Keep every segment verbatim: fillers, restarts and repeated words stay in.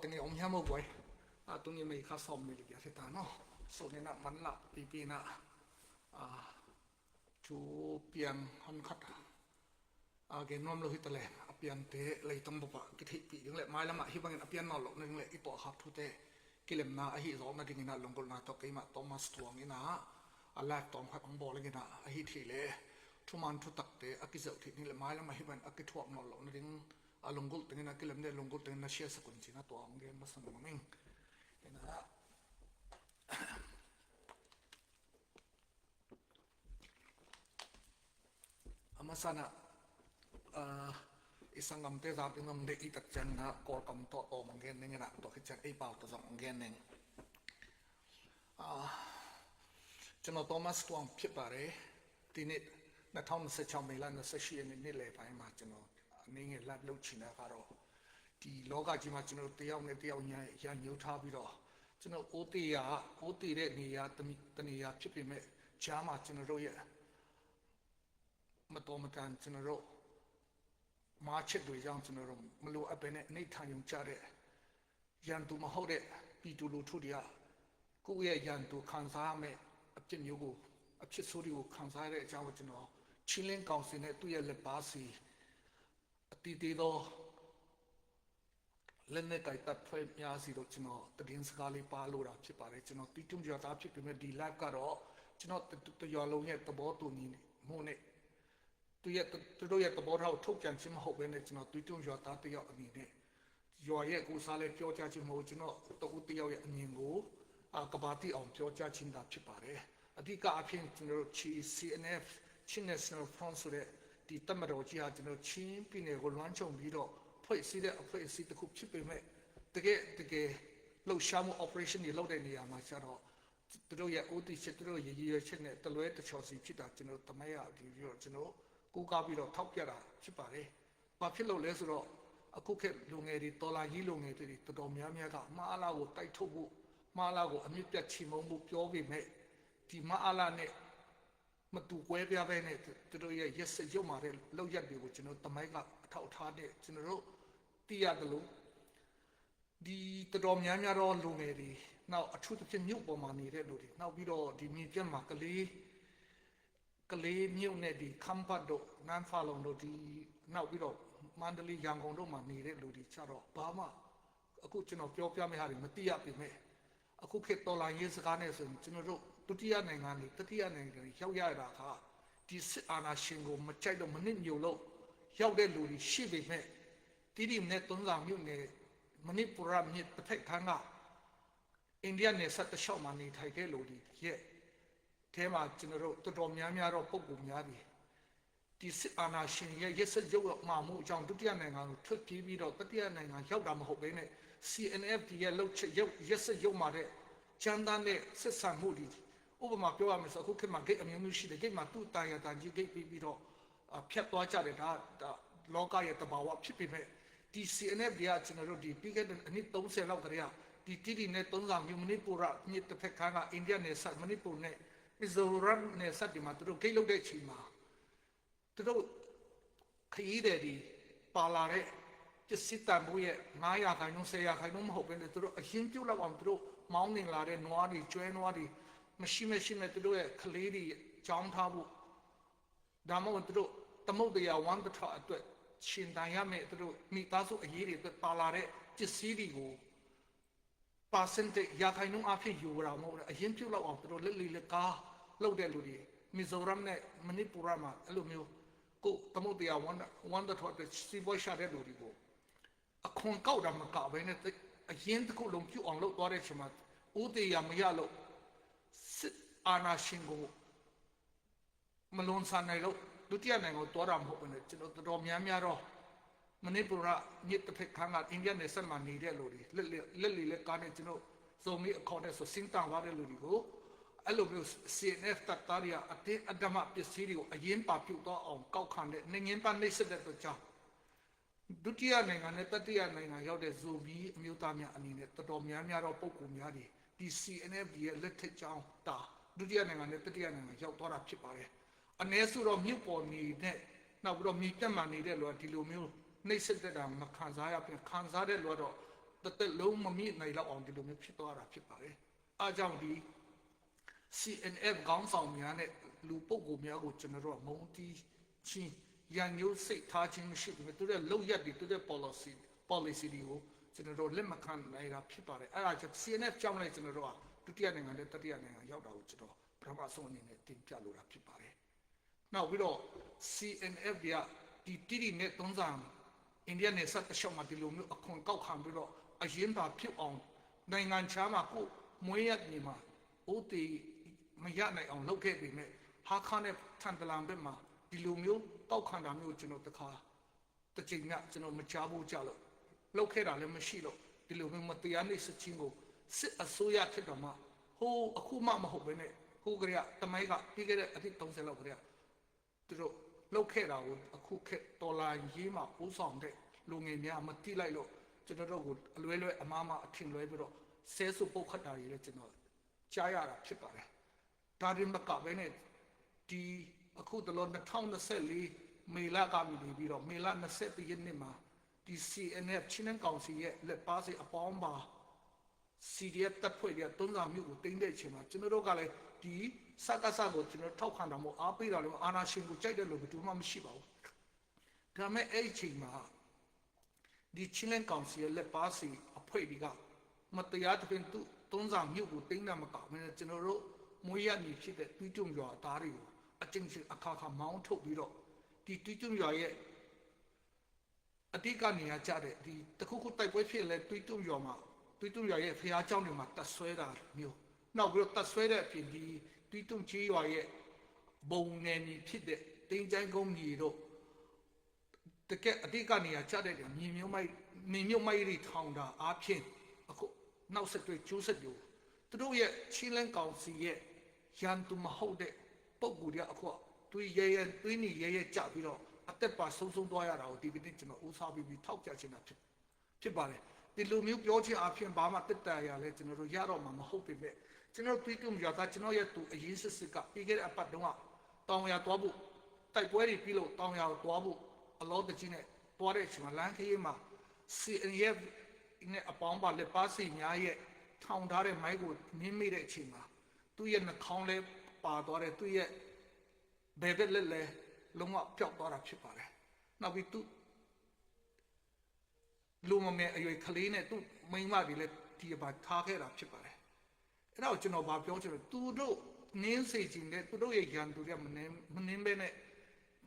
Teng i om hiam o guai. A, tuni May kha sawm nih le giat hi ta no. Sunin a manlah pipi in a, a, thu piang hon khat a gen nuam lo hi ta leh, a piangte leitang bup ah kitheihpih ding le mailam ah hih bangin a pian nawn lohna ding le i pawlkhat thute kilemna ahi zawkna dingin a lunggulhna tawh keimah Thomas Tuang in a, a live tawm khat hong bawl ing in a, ahi thei leh thuman thutakte a kizeuh theih ding le mailam ah hih bangin a kithuak nawn lohna ding a lunggulh tengin a kilem le lunggulh tengin na share sak un ci-in a tua hong gen masa nuam ing. Ina, a masa in a, a, i sanggamte zak ding hong deih i tak ciangin a Kawlkam tawh tawm hong gen ning in a, tua khit ciang ei pau tawh zong hong gen ning. A, Cino Thomas Tuang Phipare, tinit na thau na sa chau mei la na sa shi ni ni le pai ma cino ni nge lat lo china karo. Ti loga ji ma cino te yau ne te yau nya ya nyu tha bi do. Cino o ti ya, o ti re ni ya tani ya phipi me cha ma cino ro ye. Ma to ma tan cino ro. Ma chet do yang cino ro. Ma lo a bene ni tha yung cha re. ရန်သူမဟုတ်တဲ့ ပြည်သူလူထုတွေက ကိုယ့်ရဲ့ရန်သူခံစားရမယ့်အဖြစ်မျိုးကို အဖြစ်ဆိုးတွေကိုခံစားရတဲ့အကြောင်းကို ကျွန်တော် ချင်းလင်းကောင်စီနဲ့ သူ့ရဲ့လက်ပါစီ အသီးသီးသော လက်နက်ကိုင်တပ်ဖွဲ့များဆီသို့ ကျွန်တော် သတင်းစကားလေး ပါလို့တာဖြစ်ပါတယ်။ ကျွန်တော် သွေးတွင်းရွာသားဖြစ်ပေမဲ့ ဒီ live ကတော့ ကျွန်တော် တစ်ရွာလုံးရဲ့သဘောတူညီမှုနဲ့ သူရဲ့သူတို့ရဲ့သဘောထားကိုထုတ်ပြန်ခြင်းမဟုတ်ဘဲနဲ့ ကျွန်တော်သွေးတွင်းရွာသားတစ်ယောက်အနေနဲ့ ရွာရဲ့ကိုယ်စားလဲပြောကြားခြင်းမဟုတ်ဘူး။ ကျွန်တော်တဦးတစ်ယောက်ရဲ့အမြင်ကို အာ ကမ္ဘာသိအောင်ပြောကြားခြင်းသာဖြစ်ပါတယ်။ အဓိကအားဖြင့် ကျွန်တော်တို့ ချီ စီ အန် အက်ဖ် Chin National Front ဆိုတဲ့ ဒီတပ်မတော်ကြီးဟာ ကျွန်တော်တို့ ချင်းပြည်နယ်ကို လွှမ်းခြုံပြီးတော့ ဖွဲ့စည်းတဲ့အဖွဲ့အစည်းတစ်ခုဖြစ်ပေမဲ့ တကယ့်တကယ်လှုပ်ရှားမှု operation တွေလုပ်တဲ့နေရာမှာကျတော့ သူတို့ရဲ့ဦးတည်ချက်၊ သူတို့ရဲ့ရည်ရွယ်ချက်နဲ့ တလွဲတချော်စီဖြစ်တာ ကျွန်တော်တို့ သမိုင်းအရ ဒီပြီးတော့ ကျွန်တော်တို့ ကိုးကားပြီးတော့ ထောက်ပြတာဖြစ်ပါတယ်။ ဘာဖြစ်လို့လဲဆိုတော့ အခုခေတ်လူငယ်တွေ၊ တော်လှန်ရေးလူငယ်တွေ တော်တော်များများက မအလကို တိုက်ထုတ်ဖို့၊ မအလကို အမြစ်ပြတ်ချေမှုန်းဖို့ ပြောပေမဲ့ ဒီမအလနဲ့ မတူကွဲပြားဘဲနဲ့ သူတို့ရဲ့ ရက်စက်ယုတ်မာတဲ့ လုပ်ရပ်တွေကို ကျွန်တော်တို့ သမိုင်းကအထောက်အထားနဲ့ ကျွန်တော်တို့ သိရသလို ဒီတော်တော်များများသောလူငယ်တွေ၊ နောက် အထူးသဖြင့် မြို့ပေါ်မှာနေတဲ့လူတွေ၊ နောက်ပြီးတော့ ဒီမြေပြန့်မှာ ကလေး၊ ကလေးမြို့နယ်၊ ဒီခမ်းပတ်တို့၊ နမ်းဖာလုံတို့၊ ဒီနောက်ပြီးတော့ မန္တလေး၊ ရန်ကုန်တို့မှာနေတဲ့လူတွေကျတော့ ဘာမှ အခုကျွန်တော်ပြောပြမယ့်ဟာတွေ မသိရပေမဲ့ အခုခေတ်တော်လှန်ရေးစကားနဲ့ဆိုရင် ကျွန်တော်တို့ ဒုတိယနိုင်ငံတွေ၊ တတိယနိုင်ငံတွေ ရောက်ရတာက ဒီစစ်အာဏာရှင်ကို မကြိုက်လို့၊ မနှစ်မြို့လို့ ရောက်တဲ့လူတွေရှိပေမဲ့ တီးတိန်နဲ့ တွန်းဇံမြို့နယ်၊ မဏိပူရမြစ်တစ်ဖက်ကမ်းက အိန္ဒိယနယ်စပ်တစ်လျှောက်မှာ နေထိုင်တဲ့လူတွေရဲ့ထဲမှာ ကျွန်တော်တို့ တော်တော်များများသော ပုဂ္ဂိုလ်များသည် ဒီစစ်အာဏာရှင်ရဲ့ ရက်စက်ယုတ်မာမှုကြောင့် ဒုတိယနိုင်ငံကို ထွက်ပြေးပြီးတော့ တတိယနိုင်ငံ ရောက်တာမဟုတ်ဘဲနဲ့ စီ အန် အက်ဖ် တီ ရဲ့ လုပ်ချက်၊ ရက်စက်ယုတ်မာတဲ့ ကြမ်းတမ်းတဲ့ ဆက်ဆံမှုတွေ၊ ဥပမာ ပြောရမယ်ဆို အခုခေတ်မှာ ဂိတ်အမျိုးမျိုးရှိတယ်။ ဂိတ်မှာ သူ့တန်ရာတန်ကြီး ဂိတ်ပေးပြီးတော့ အာ ဖြတ်သွားကြတယ်။ ဒါ ဒါ လောကရဲ့သဘာဝဖြစ်ပေမဲ့ ဒီ စီ အန် အက်ဖ် တွေက ကျွန်တော်တို့ ဒီပြီးခဲ့တဲ့အနှစ်သုံးဆယ်လောက်ကတည်းက ဒီတီးတိန်နဲ့ တွန်းဇံမြို့၊ မဏိပူရမြစ်တစ်ဖက်ကမ်းက အိန္ဒိယနယ်စပ်၊ မဏိပူရနဲ့ မီဇိုရမ်နယ်စပ်တွေမှာ သူတို့ ဂိတ်လုပ်တဲ့အချိန်မှာ သူတို့ခရီးသည်တွေပါလာတဲ့ ပစ္စည်းတန်ဖိုးရဲ့ ငါးရာခိုင်နှုန်း၊ ဆယ်ရာခိုင်နှုန်းမဟုတ်ဘဲနဲ့ သူတို့အရင်းပြုတ်လောက်အောင် သူတို့မောင်းနှင်လာတဲ့နွားတွေ၊ ကျွဲနွားတွေ၊ မရှိမရှိမဲ့ သူတို့ရဲ့ကလေးတွေကျောင်းထားဖို့၊ ဒါမှမဟုတ် သူတို့သမုဒ္ဒရာဝမ်းသထွားအတွက် ရှင်သန်ရမယ့် သူတို့မိသားစုအရေးတွေအတွက်ပါလာတဲ့ပစ္စည်းတွေကို percentage ရာခိုင်နှုန်းအားဖြင့်ယူတာမဟုတ်ဘူး။ အရင်းပြုတ်လောက်အောင် သူတို့လက်လီလက်ကားလုပ်တဲ့လူတွေ၊ မီဇိုရမ်နဲ့မဏိပူရမှာ အဲ့လိုမျိုး ကိုယ့်သမုဒ္ဒရာဝမ်း၊ ဝမ်းသထွားအတွက် စီးပွားရှာတဲ့လူတွေကို အခွန်ကောက်တာမကဘဲနဲ့ အရင်းတစ်ခုလုံးပြုတ်အောင်လုပ်သွားတဲ့အချိန်မှာ ဦးတေရမရလို့ စစ်အာဏာရှင်ကို မလွန်ဆန်နိုင်လို့ ဒုတိယနိုင်ငံကိုသွားတာမဟုတ်ဘဲနဲ့ ကျွန်တော် တော်တော်များများတော့ မဏိပူရမြစ်တစ်ဖက်ကမ်းက အိန္ဒိယနယ်စပ်မှာနေတဲ့လူတွေ၊ လက်လီ၊ လက်လီလက်ကားနဲ့ ကျွန်တော် ဇိုမီးအခေါ်နဲ့ဆို ဆင်းတန်သွားတဲ့လူတွေကို အဲ့လိုမျိုး စီ အန် အက်ဖ် တပ်သားတွေက အတင်းအဓမ္မပစ္စည်းတွေကို အရင်းပါပြုတ်သွားအောင် ကောက်ခံတဲ့ နိုင်ငံရေးနှိပ်စက်တဲ့အတွက်ကြောင့် ဒုတိယနိုင်ငံနဲ့ တတိယနိုင်ငံရောက်တဲ့ ဇိုမီးအမျိုးသားများအနေနဲ့ တော်တော်များများသောပုဂ္ဂိုလ်များသည် ဒီ စီ အန် အက်ဖ် တီ ရဲ့ လက်ထက်ကြောင်းသာ ဒုတိယနိုင်ငံနဲ့ တတိယနိုင်ငံရောက်သွားတာဖြစ်ပါတယ်။ အနည်းစုတော့ မြို့ပေါ်နေနဲ့ နောက်ပြီးတော့ မြေပြန့်မှာနေတဲ့လူက ဒီလိုမျိုးနှိပ်စက်တဲ့ဒဏ်မခံစားရဘဲ ခံစားတဲ့လူကတော့ တသက်လုံး မမိနိုင်လောက်အောင် ဒီလိုမျိုး ဖြစ်သွားတာ ဖြစ်ပါတယ်။ အဲဒါကြောင့် ဒီ စီအန်အက်ဖ် ခေါင်းဆောင်များနဲ့ လူပုဂ္ဂိုလ်များကို ကျွန်တော်တို့က မုန်းတီးခြင်း၊ ရန်ငြိုးစိတ်ထားခြင်း မရှိပေမဲ့ သူတို့ရဲ့လုပ်ရပ်တွေ၊ သူတို့ရဲ့ policy policy တွေကို ကျွန်တော်တို့ လက်မခံနိုင်တာ ဖြစ်ပါတယ်။ အဲဒါကြောင့် စီအန်အက်ဖ် ကြောင့်လည်း ကျွန်တော်တို့က ဒုတိယနိုင်ငံနဲ့ တတိယနိုင်ငံ ရောက်တာကို ကျွန်တော် ပထမဆုံးအနေနဲ့ တင်ပြလိုတာ ဖြစ်ပါတယ်။ နောက်ပြီးတော့ စီအန်အက်ဖ် တွေက ဒီတီးတိန်နဲ့ တွန်းဇံ အိန္ဒိယနယ်စပ်တလျှောက်မှာ ဒီလိုမျိုး အခွန်ကောက်ခံပြီးတော့ အရင်းဘဏ်ဖြစ်အောင်၊ နိုင်ငံခြားမှာ ကိုယ့်မွေးရပ်မြေမှာ အိုးသေမရနိုင်အောင် လုပ်ခဲ့ပေမဲ့ ဟားခါးနဲ့ ထန်တလန်ဘက်မှာ ဒီလိုမျိုး ကောက်ခံတာမျိုးကို ကျွန်တော် တစ်ခါတစ်ကြိမ်မျှ ကျွန်တော် မကြားဘူးကြလို့၊ လုပ်ခဲ့တာလည်း မရှိလို့၊ ဒီလိုမျိုး မတရားနှိပ်စက်ခြင်းကို စစ်အစိုးရခေတ်တောင်မှ ဟိုအခုမှမဟုတ်ဘဲနဲ့ ဟိုကတည်းက သမိုင်းက ပြီးခဲ့တဲ့ အနှစ်သုံးဆယ်လောက်ကတည်းက သူတို့လုပ်ခဲ့တာကို အခုခေတ်တော်လှန်ရေးမှာ ဦးဆောင်တဲ့လူငယ်များ မသိလိုက်လို့ ကျွန်တော်တို့ကို အလွဲလွဲအမှားမှား အထင်လွဲပြီးတော့ ဆဲဆိုပုတ်ခတ်တာတွေလည်း ကျွန်တော် ကြားရတာ ဖြစ်ပါတယ်။ ဒါတင်မကဘဲနဲ့ ဒီအခုတလော နှစ်ထောင်နှစ်ဆယ့်လေး မေလကနေပြီးတော့ မေလ နှစ်ဆယ့်တစ်ရက်နေ့မှာ ဒီ စီအန်အက်ဖ် ချင်းလန်းကောင်စီရဲ့ လက်ပါစီ အပေါင်းပါ စီဒီအက်ဖ် တပ်ဖွဲ့တွေက တွန်းဇံမြို့ကို သိမ်းတဲ့အချိန်မှာ ကျွန်တော်တို့ကလည်း ဒီ စကစ ကို ကျွန်တော် ထောက်ခံတာမို့ အားပေးတာလည်း အာဏာရှင်ကို ကြိုက်တဲ့လူ ဘယ်သူမှ မရှိပါဘူး။ ဒါပေမဲ့ အဲ့ဒီအချိန်မှာ ဒီ ချင်းလန်းကောင်စီရဲ့ လက်ပါစီအဖွဲ့တွေက မတရားသဖြင့် သူ့တွန်းဇံမြို့ကို သိမ်းတာမကဘဲနဲ့ ကျွန်တော်တို့ မွေးရပ်မြေဖြစ်တဲ့ တွီတွင်ရွာသားတွေကို အကြိမ်ကြိမ်အခါခါ မောင်းထုတ်ပြီးတော့ ဒီတွီတွင်ရွာရဲ့ အဓိကနေရာကျတဲ့ ဒီတစ်ခုခု တိုက်ပွဲဖြစ်ရင်လည်း တွီတွင်ရွာမှာ တွီတွင်ရွာရဲ့ ဘုရားကျောင်းတွေမှာ တပ်စွဲတာမျိုး၊ နောက်ပြီးတော့ တပ်စွဲတဲ့အပြင် ဒီတွီတွင်ကျေးရွာရဲ့ ဘုံနယ်မြေဖြစ်တဲ့ သင်္ချိုင်းကုန်းမြေတို့ တကယ့်အဓိကနေရာကျတဲ့ မြေမြှုပ်မိုင်း၊ မြေမြှုပ်မိုင်းတွေ ထောင်တာအားဖြင့် အခုနောက်ဆက်တွဲ ကျိုးဆက်တွေ၊ သူတို့ရဲ့ ချင်းလန်းကောင်စီရဲ့ ရန်သူမဟုတ်တဲ့ ပုဂ္ဂိုလ်တွေက အခု သွေးရဲရဲ၊ သွေးနံရဲရဲကျပြီးတော့ အသက်ပါဆုံးရှုံးသွားရတာကို ဒီကနေ့ ကျွန်တော် ဦးစားပေးပြီး ထောက်ပြချင်တာ ဖြစ် ဖြစ်ပါတယ်။ ဒီလိုမျိုးပြောခြင်းအားဖြင့် ဘာမှသက်သာရာလည်း ကျွန်တော်တို့ ရတော့မှာ မဟုတ်ပေမဲ့ ကျွန်တော်တို့ တွီတွင်ရွာသား ကျွန်တော့်ရဲ့သူ အရင်းစစ်စစ်က ပြီးခဲ့တဲ့အပတ်တုန်းက တောင်ယာသွားဖို့ တိုက်ပွဲတွေပြီးလို့ တောင်ယာသွားဖို့ အလောတကြီးနဲ့ သွားတဲ့အချိန်မှာ လမ်းခရီးမှာ စီအန်အက်ဖ် နဲ့ အပေါင်းပါ လက်ပါစီများရဲ့ ထောင်ထားတဲ့မိုင်းကို နင်းမိတဲ့အချိန်မှာ သူ့ရဲ့နှာခေါင်းလည်းပါသွားတယ်။ သူ့ရဲ့ဘယ်ဘက်လက်လည်း လုံးဝပျောက်သွားတာ ဖြစ်ပါတယ်။ နောက်ပြီး သူ့ လူမမယ်အရွယ်ကလေးနဲ့ သူ့မိန်းမတွေလည်း ဒီအပါထားခဲ့တာ ဖြစ်ပါတယ်။ အဲ့ဒါကို ကျွန်တော် ဘာပြောချင်လဲ၊ သူတို့နင်းစေချင်တဲ့ သူတို့ရဲ့ရန်သူတွေက မနင်း၊ မနင်းဘဲနဲ့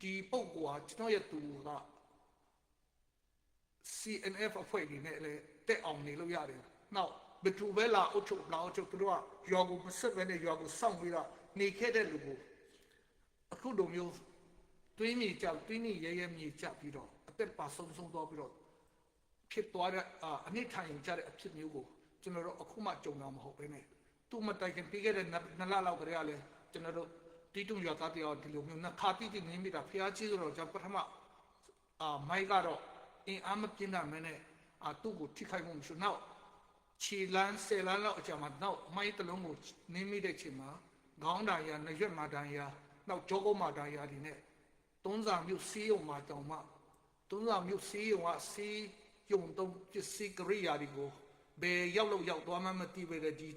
ဒီပုဂ္ဂိုလ်ဟာ ကျွန်တော့်ရဲ့သူက စီအန်အက်ဖ် အဖွဲ့တွေနဲ့လည်း တက်အောင်နေလို့ရတယ်။ နောက် ဘယ်သူပဲလာအုပ်ချုပ်၊ လာအုပ်ချုပ်၊ သူတို့က ရွာကိုမစွန့်ဘဲနဲ့ ရွာကိုစောင့်ပြီးတော့ နေခဲ့တဲ့လူကို အခုလိုမျိုး သွေးမြေကျ၊ သွေးနံရဲရဲမြေကျပြီးတော့ အသက်ပါဆုံးရှုံးသွားပြီးတော့ ဖြစ်သွားတဲ့၊ အာ၊ အနစ်နာနေကြတဲ့ အဖြစ်မျိုးကို ကျွန်တော်တို့ အခုမှကြုံတာ မဟုတ်ဘဲနဲ့ သူ့မတိုင်ခင် ပြီးခဲ့တဲ့ နှစ်၊ နှစ်လလောက်ကတည်းကလည်း ကျွန်တော်တို့ တွီတွင်ရွာသားတစ်ယောက် ဒီလိုမျိုး နှစ်ခါတိတိ နင်းမိတာ ဘုရားကျေးဇူးတော်ကြောင့် ပထမ အာ၊ မိုင်းကတော့ အင်အားမပြင်းထန်ဘဲနဲ့ အာ၊ သူ့ကိုထိခိုက်မှုမရှိဘူး။ နောက် ခြေလှမ်း ဆယ်လှမ်းလောက်အကြာမှာ နောက်မိုင်းတစ်လုံးကို နင်းမိတဲ့အချိန်မှာ ခေါင်းဒဏ်ရာ၊ နားရွက်မှာ ဒဏ်ရာ၊ နောက် ကျောကုန်းမှာ ဒဏ်ရာတွေနဲ့ တွန်းဇံမြို့ဆေးရုံမှာတောင်မှ၊ တွန်းဇံမြို့ဆေးရုံက ဆေးရုံသုံး ပစ္စည်းကိရိယာတွေကို ဘယ်ရောက်လို့ရောက်သွားမှန်း မသိဘဲနဲ့ ဒီ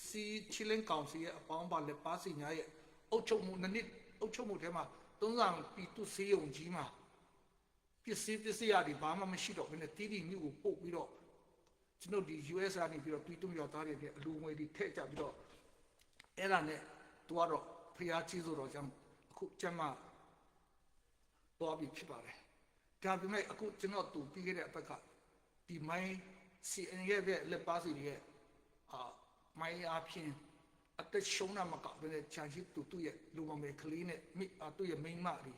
စီ၊ ချင်းလန်းကောင်စီရဲ့ အပေါင်းပါ လက်ပါစီများရဲ့ အုပ်ချုပ်မှု၊ နှစ်နှစ်အုပ်ချုပ်မှုထဲမှာ တွန်းဇံပြည်သူ့ဆေးရုံကြီးမှာ ပစ္စည်း၊ ပစ္စည်းတွေ ဘာမှမရှိတော့ဘဲနဲ့ တီးတိန်မြို့ကို ပို့ပြီးတော့ ကျွန်တော် ဒီ ယူအက်စ် ကနေပြီးတော့ တွီတွင်ရွာသားတွေနဲ့ အလှူငွေတွေ ထည့်ကြပြီးတော့ အဲ့ဒါနဲ့ သူကတော့ ဘုရားကျေးဇူးတော်ကြောင့် အခုကျန်းမာသွားပြီ ဖြစ်ပါတယ်။ ဒါပေမဲ့ အခု ကျွန်တော့်သူ ပြီးခဲ့တဲ့အပတ်က ဒီမိုင်း၊ စီအန်အက်ဖ် ရဲ့ လက်ပါစီတွေရဲ့ အာ၊ မိုင်းအားဖြင့် အသက်ရှုံးတာမကဘဲနဲ့ ကျန်ရှိသူ သူ့ရဲ့လူမမယ်ကလေးနဲ့ မိ၊ အာ၊ သူ့ရဲ့မိန်းမတွေ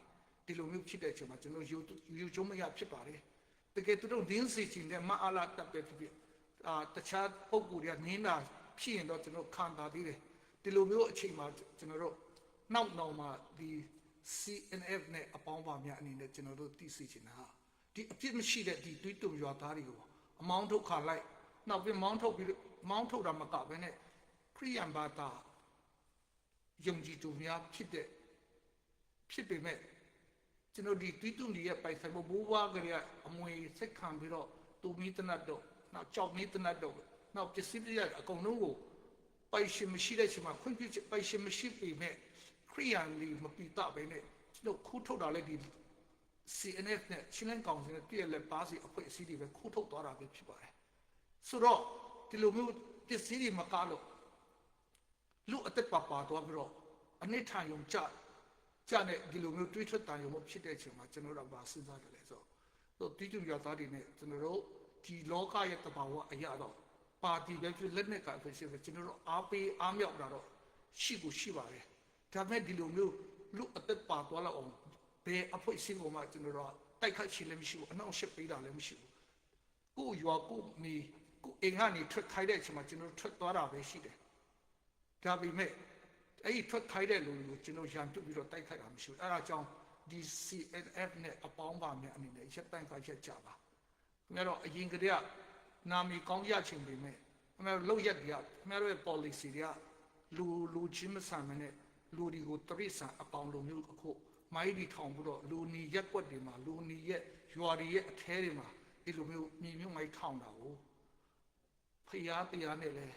ဒီလိုမျိုးဖြစ်တဲ့အချိန်မှာ ကျွန်တော် ယုံ၊ ယုံကြည်မရ ဖြစ်ပါတယ်။ တကယ် သူတို့နင်းစေချင်တဲ့ မအလ တပ်ပဲဖြစ်ဖြစ်၊ အာ၊ တခြားပုဂ္ဂိုလ်တွေက နင်းတာဖြစ်ရင်တော့ ကျွန်တော် ခံသာသေးတယ်။ ဒီလိုမျိုးအချိန်မှာ ကျွန်တော်တို့ နောက်နောင်မှာ ဒီ စီအန်အက်ဖ် နဲ့ အပေါင်းပါများအနေနဲ့ ကျွန်တော်တို့ သိစေချင်တာဟာ ဒီအပြစ်မရှိတဲ့ ဒီတွီတွင်ရွာသားတွေကို အမောင်းထုတ်ခံလိုက်၊ နောက်ပြီး မောင်းထုတ်ပြီး၊ မောင်းထုတ်တာမကဘဲနဲ့ ခရစ်ယာန်ဘာသာ ယုံကြည်သူများဖြစ်တဲ့၊ ဖြစ်ပေမဲ့ ကျွန်တော် ဒီတွီတွင်တွေရဲ့ ပိုင်ဆိုင်မှု ဘိုးဘွားကတည်းက အမွေဆက်ခံပြီးတော့ တူမီသေနတ်တို့၊ နောက်ကျောက်မီးသေနတ်တို့၊ နောက်ပစ္စည်းပစ္စယအကုန်လုံးကိုပိုင်ရှင်မရှိတဲ့အချိန်မှာ၊ ခွင့်ပြုချက်ပိုင်ရှင်မရှိပေမဲ့၊ ခရစ်ယာန်တွေမပီသပဲနဲ့၊ ကျွန်တော်ခိုးထုတ်တာလည်းဒီ စီအန်အက်ဖ် နဲ့ ချင်းလဲန်းကောင်စီနဲ့သူ့ရဲ့လက်ပါစီအဖွဲ့အစည်းတွေပဲခိုးထုတ်သွားတာပဲဖြစ်ပါတယ်။ ဆိုတော့ဒီလိုမျိုးပစ္စည်းတွေမကလို့ လူ့အသက်ပါပါသွားပြီးတော့၊ အနစ်ထန်ရုံကျကျနဲ့ဒီလိုမျိုးတွေးထွက်သံရုံမျိုးဖြစ်တဲ့အချိန်မှာ၊ ကျွန်တော်တို့ကဘာစဉ်းစားကြလဲဆိုတော့၊ တီးတူရွာသားတွေနဲ့ကျွန်တော်တို့ဒီလောကရဲ့သဘာဝအရတော့၊ ပါတီပဲဖြစ်၊ လက်နက်ကိုင်အဖွဲ့အစည်းပဲဖြစ်၊ ကျွန်တော်တို့အားပေးအားမြောက်တာတော့ရှိကိုရှိပါတယ်။ ဒါပေမဲ့ဒီလိုမျိုးလူ့အသက်ပါသွားလောက်အောင်ဘယ်အဖွဲ့အစည်းကိုမှကျွန်တော်တို့ကတိုက်ခိုက်ခြင်းလည်းမရှိဘူး၊ အနှောင့်အယှက်ပေးတာလည်းမရှိဘူး။ ကိုယ့်ရွာကိုယ့်မြေကိုယ့်အိမ်ကနေထွက်ခိုင်းတဲ့အချိန်မှာကျွန်တော်တို့ထွက်သွားတာပဲရှိတယ်။ ဒါပေမဲ့အဲ့ဒီထွက်ခိုင်းတဲ့လူတွေကိုကျွန်တော်ရန်တုပြီးတော့တိုက်ခိုက်တာမရှိဘူး။ အဲ့ဒါကြောင့်ဒီ စီအန်အက်ဖ် နဲ့အပေါင်းပါများအနေနဲ့ရပ်တန့်ကရပ်ကြပါ။ ခင်ဗျားတို့အရင်ကတည်းကနာမည်ကောင်းရချင်ပေမဲ့၊ ခင်ဗျားတို့လုပ်ရပ်တွေက၊ ခင်ဗျားတို့ရဲ့ policy တွေကလူလူချင်းမဆန်မနဲ့လူတွေကိုတရိတ်ဆန်အကောင်လိုမျိုးအခုမိုင်းတွေထောင်ပြီးတော့လူနေရပ်ကွက်တွေမှာ၊ လူနေရဲ့ရွာတွေရဲ့အထဲတွေမှာဒီလိုမျိုးမြေမြုပ်မိုင်းထောင်တာကိုဖျားတရားနဲ့လည်း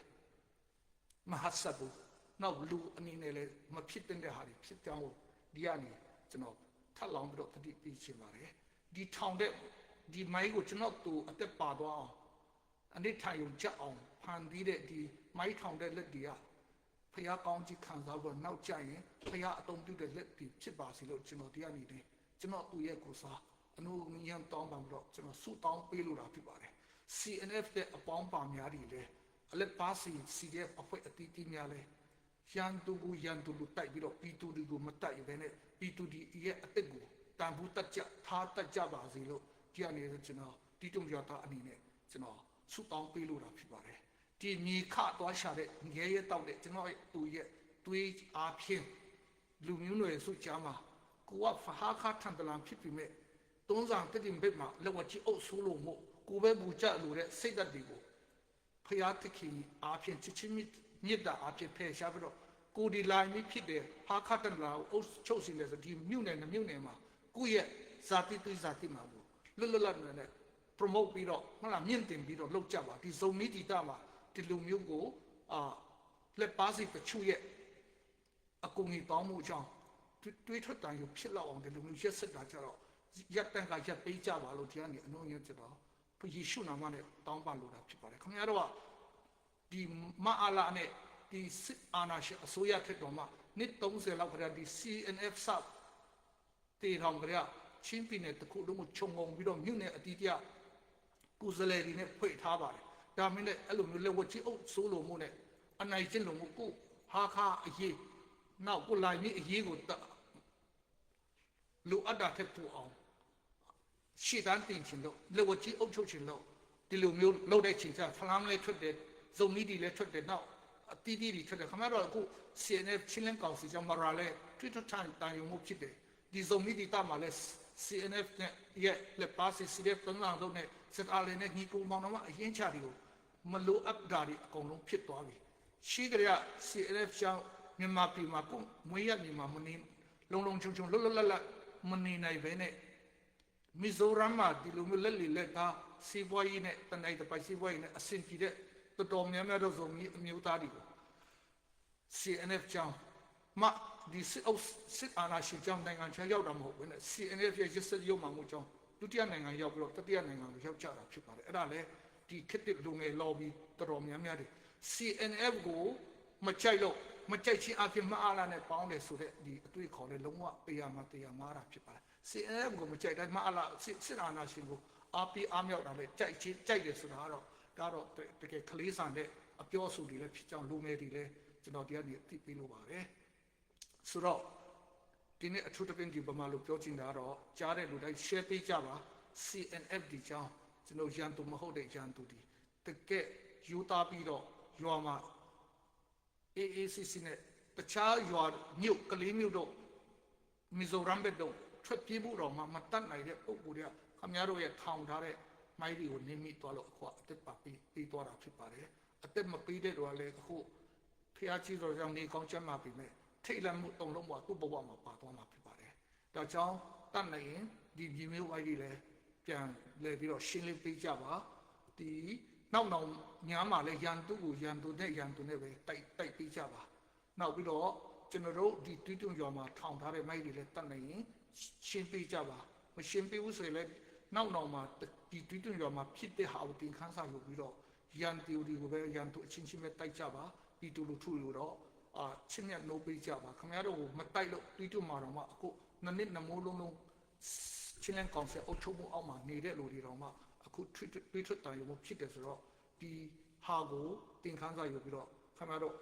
မဟတ်ဆက်ဘူး။ နောက်လူအနေနဲ့လည်းမဖြစ်သင့်တဲ့ဟာတွေဖြစ်ကြောင်းကိုဒီကနေကျွန်တော်ထပ်လောင်းပြီးတော့သတိပေးချင်ပါတယ်။ ဒီထောင်တဲ့ဒီမိုင်းကိုကျွန်တော်သူအသက်ပါသွားအောင်အနစ်ထန်ရုံကျအောင်ဖန်တီးတဲ့ဒီမိုင်းထောင်တဲ့လက်တွေကဖျားကောင်းကြီးခံစားဖို့နောက်ကျရင်ဖျားအသုံးပြုတဲ့လက်တွေဖြစ်ပါစေလို့ကျွန်တော်ဒီကနေကျွန်တော်သူ့ရဲ့ကိုယ်စားအနူအငြံတောင်းပန်ပြီးတော့ကျွန်တော်ဆုတောင်းပေးလိုတာဖြစ်ပါတယ်။ စီအန်အက်ဖ် ရဲ့အပေါင်းပါများတွေလည်းအလက်ပါစီ စီဒီအက်ဖ် အဖွဲ့အသီးသီးများလည်းရန်သူကိုရန်သူလိုတိုက်ပြီးတော့ပြည်သူတွေကိုမတိုက်ဘဲနဲ့ပြည်သူတွေရဲ့အသက်ကိုတန်ဖိုးတတ်ကြထားတတ်ကြပါစေလို့ဒီကနေကျွန်တော်တီးတုံရွာသားအနေနဲ့ကျွန်တော်ဆုတောင်းပေးလိုတာဖြစ်ပါတယ်။ ဒီမြေခသွားရှာတဲ့ငရဲရဲတောက်တဲ့ကျွန်တော်ရဲ့သူ့ရဲ့သွေးအားဖြင့်လူမျိုးနွယ်စုကြားမှာကိုကဖဟာခါထန်တလန်ဖြစ်ပေမဲ့တွန်းဆောင်တစ်တင်ဘက်မှာလက်ဝါကြီးအုပ်စိုးလို့မို့ကိုပဲပူကြလို့တဲ့စိတ်ဓာတ်တွေကိုဖျားသခင်အားဖြင့်ချစ်ချင်းမြတ်တာအားဖြင့်ဖယ်ရှားပြီးတော့ကိုဒီလိုင်းမီးဖြစ်တယ်ဟာခါထန်တလန်အုပ်ချုပ်စီလဲဆိုဒီမြို့နယ်နှစ်မြို့နယ်မှာကိုယ့်ရဲ့ဇာတိသွေးဇာတိမှာလို့လွတ်လွတ်လပ်လပ်နဲ့ promote ပြီးတော့မလားမြင့်တင်ပြီးတော့လုပ်ကြပါ။ ဒီဇုံမီးတီတာမှာဒီလိုမျိုးကိုအာလက်ပါစီတချို့ရဲ့အကူအညီတောင်းမှုအကြောင်းတွေးထွက်တန်ရုံဖြစ်လောက်အောင်ဒီလိုမျိုးရက်စက်တာကြတော့ရပ်တန့်ကရပ်ပေးကြပါလို့ဒီကနေအနှုံးအညွှန်းကျွန်တော်ယေရှုနာမနဲ့တောင်းပန်လိုတာဖြစ်ပါတယ်ခင်ဗျားတို့ကဒီမအားလာနဲ့ဒီစစ်အာဏာရှင်အစိုးရထက်တော်မှနှစ်သုံးဆယ်လောက်ခရဒီ စီအန်အက်ဖ် စ တည်ထောင်ကြတဲ့ချင်းပြည်နယ်တစ်ခုလုံးကိုခြုံငုံပြီးတော့မြို့နယ်အသီးသီးကကိုယ်စားလှယ်တွေနဲ့ဖွဲ့ထားပါတယ်။ဒါမင်းနဲ့အဲ့လိုမျိုးလက်ဝါကြီးအုပ်စိုးလို့မှုနဲ့အနိုင်ကျင့်လို့မှုကိုဟာခါအရေးနောက်ကိုလိုင်းမီးအရေးကိုတလိုအပ်တာထက်ပိုအောင်ရှေ့တန်းတင်ချင်လို့လက်ဝါကြီးအုပ်ချုပ်ချင်လို့ဒီလိုမျိုးလုပ်တဲ့အချိန်ကျဖလမ်းလည်းထွက်တယ်ဇုံမီးတီလည်းထွက်တယ်နောက်အသီးသီးတွေထွက်တယ်ခင်ဗျားတို့အခု စီအန်အက်ဖ် ချင်းလဲန်းကောင်စီကြောင့်မရာလည်းထွေးထွေးထန်တန်ရုံမှုဖြစ်တယ်ဒီဇုံမီးတီတမှာလည်း စီအန်အက်ဖ် နဲ့ရဲ့လက်ပါစီ စီဒီအက်ဖ် သုံးဆောင်တို့နဲ့စစ်အာဏာရှင်နဲ့ညီကိုမောင်နှမအရင်းချတွေကိုမလိုအပ်တာတွေအကုန်လုံးဖြစ်သွားပြီရှိကြရ စီအန်အက်ဖ် ကြောင့်မြန်မာပြည်မှာကိုမွေးရမြေမှာမနေလုံလုံချုံချုံလွတ်လွတ်လပ်လပ်မနေနိုင်ပဲနဲ့မီဇိုရမ်မှာဒီလိုမျိုးလက်လီလက်သားစီးပွားရေးနဲ့တနိုင်တပိုင်စီးပွားရေးနဲ့အဆင်ပြေတဲ့တော်တော်များများတော့ဇုံမီးအမျိုးသားတွေကို စီအန်အက်ဖ် ကြောင့်မှဒီစစ်အုပ်စစ်အာဏာရှင်ကြောင့်နိုင်ငံခြားရောက်တာမဟုတ်ဘဲနဲ့ စီအန်အက်ဖ် ရဲ့ရက်စက်ရုပ်မှန်မှုကြောင့်ဒုတိယနိုင်ငံရောက်ပြီးတော့တတိယနိုင်ငံကိုရောက်ကြတာဖြစ်ပါတယ်။အဲ့ဒါလည်းဒီခေတ်သစ်လူငယ် lobby တော်တော်များများတွေ စီအန်အက်ဖ် ကိုမကြိုက်လို့မကြိုက်ခြင်းအပြင်မအားလာနဲ့ပေါင်းတယ်ဆိုတဲ့ဒီအတွေ့အခေါ်လည်းလုံးဝတရားမှန်တရားမှားတာဖြစ်ပါတယ်။ စီအန်အက်ဖ် ကိုမကြိုက်တိုင်းမအားလာစစ်စစ်အာဏာရှင်ကိုအားပေးအားမြောက်တာလည်းကြိုက်ခြင်းကြိုက်တယ်ဆိုတာကတော့ဒါတော့တကယ်ကလေးဆန်တဲ့အပြောအဆိုတွေလည်းဖြစ်ကြောင်းလူငယ်တွေလည်းကျွန်တော်တရားနေအသိပေးလိုပါတယ်။ဆိုတော့ဒီနေ့အထူးသဖြင့်ဒီဗမာလိုပြောချင်တာကတော့ကြားတဲ့လူတိုင်း share ပေးကြပါ။ စီအန်အက်ဖ် ဒီကြောင်းကျွန်တော်ရန်သူမဟုတ်တဲ့ရန်သူဒီတကယ်ယူသားပြီးတော့ရွာမှာ အေးအေးဆေးဆေးနဲ့တခြားရွာမြို့ကလေးမြို့တို့မီဇိုရမ်ဘက်တို့ထွက်ပြေးဖို့တော့မှမတတ်နိုင်တဲ့ပုံကိုယ်တွေကခင်ဗျားတို့ရဲ့ထောင်ထားတဲ့မိုင်းတွေကိုနင်းမိသွားလို့အခုအသက်ပါပေးပေးသွားတာဖြစ်ပါတယ်။အသက်မပေးတဲ့တော့လည်းအခုဖျားကြီးတော်ကြောင့်နေကောင်းချမ်းသာပေမဲ့ထိတ်လန့်မှုတုန်လှုပ်မှုသူ့ဘဝမှာပါသွားမှာဖြစ်ပါတယ်။ဒါကြောင့်တတ်နိုင်ရင်ဒီမြေမျိုးဝိုင်းကြီးလည်းပြန်လဲပြီးတော့ရှင်းလင်းပေးကြပါ။ဒီ နောက်နောင်များမှာလည်း ရန်သူကို ရန်သူနဲ့ ရန်သူနဲ့ပဲ တိုက်၊ တိုက်ပေးကြပါ။ နောက်ပြီးတော့ ကျွန်တော်တို့ ဒီသွေးထွေးရွာမှာ ထောင်ထားတဲ့မိုင်းတွေလည်း တတ်နိုင်ရင် ရှင်းပေးကြပါ။ မရှင်းပေးဘူးဆိုရင်လည်း နောက်နောင်မှာ ဒီသွေးထွေးရွာမှာ ဖြစ်တဲ့ဟာကို သင်ခန်းစာယူပြီးတော့ ရန်သူတွေကိုပဲ ရန်သူအချင်းချင်းပဲ တိုက်ကြပါ။ ပြည်သူလူထုတွေကိုတော့ အာ၊ ချစ်မြတ်နိုးပေးကြပါ။ ခင်ဗျားတို့ကို မတိုက်လို့ သွေးထွေးမှာတောင်မှ အခု နှစ်နှစ်နှစ်မိုးလုံးလုံး ချင်းလဲန်းကောင်စီအုပ်ချုပ်မှုအောက်မှာ နေတဲ့လူတွေတောင်မှ အခု သွေးထွေး၊ သွေးထွေးသံယိုမှု ဖြစ်တယ်ဆိုတော့ ဒီဟာကို သင်ခန်းစာယူပြီးတော့ ခင်ဗျားတို့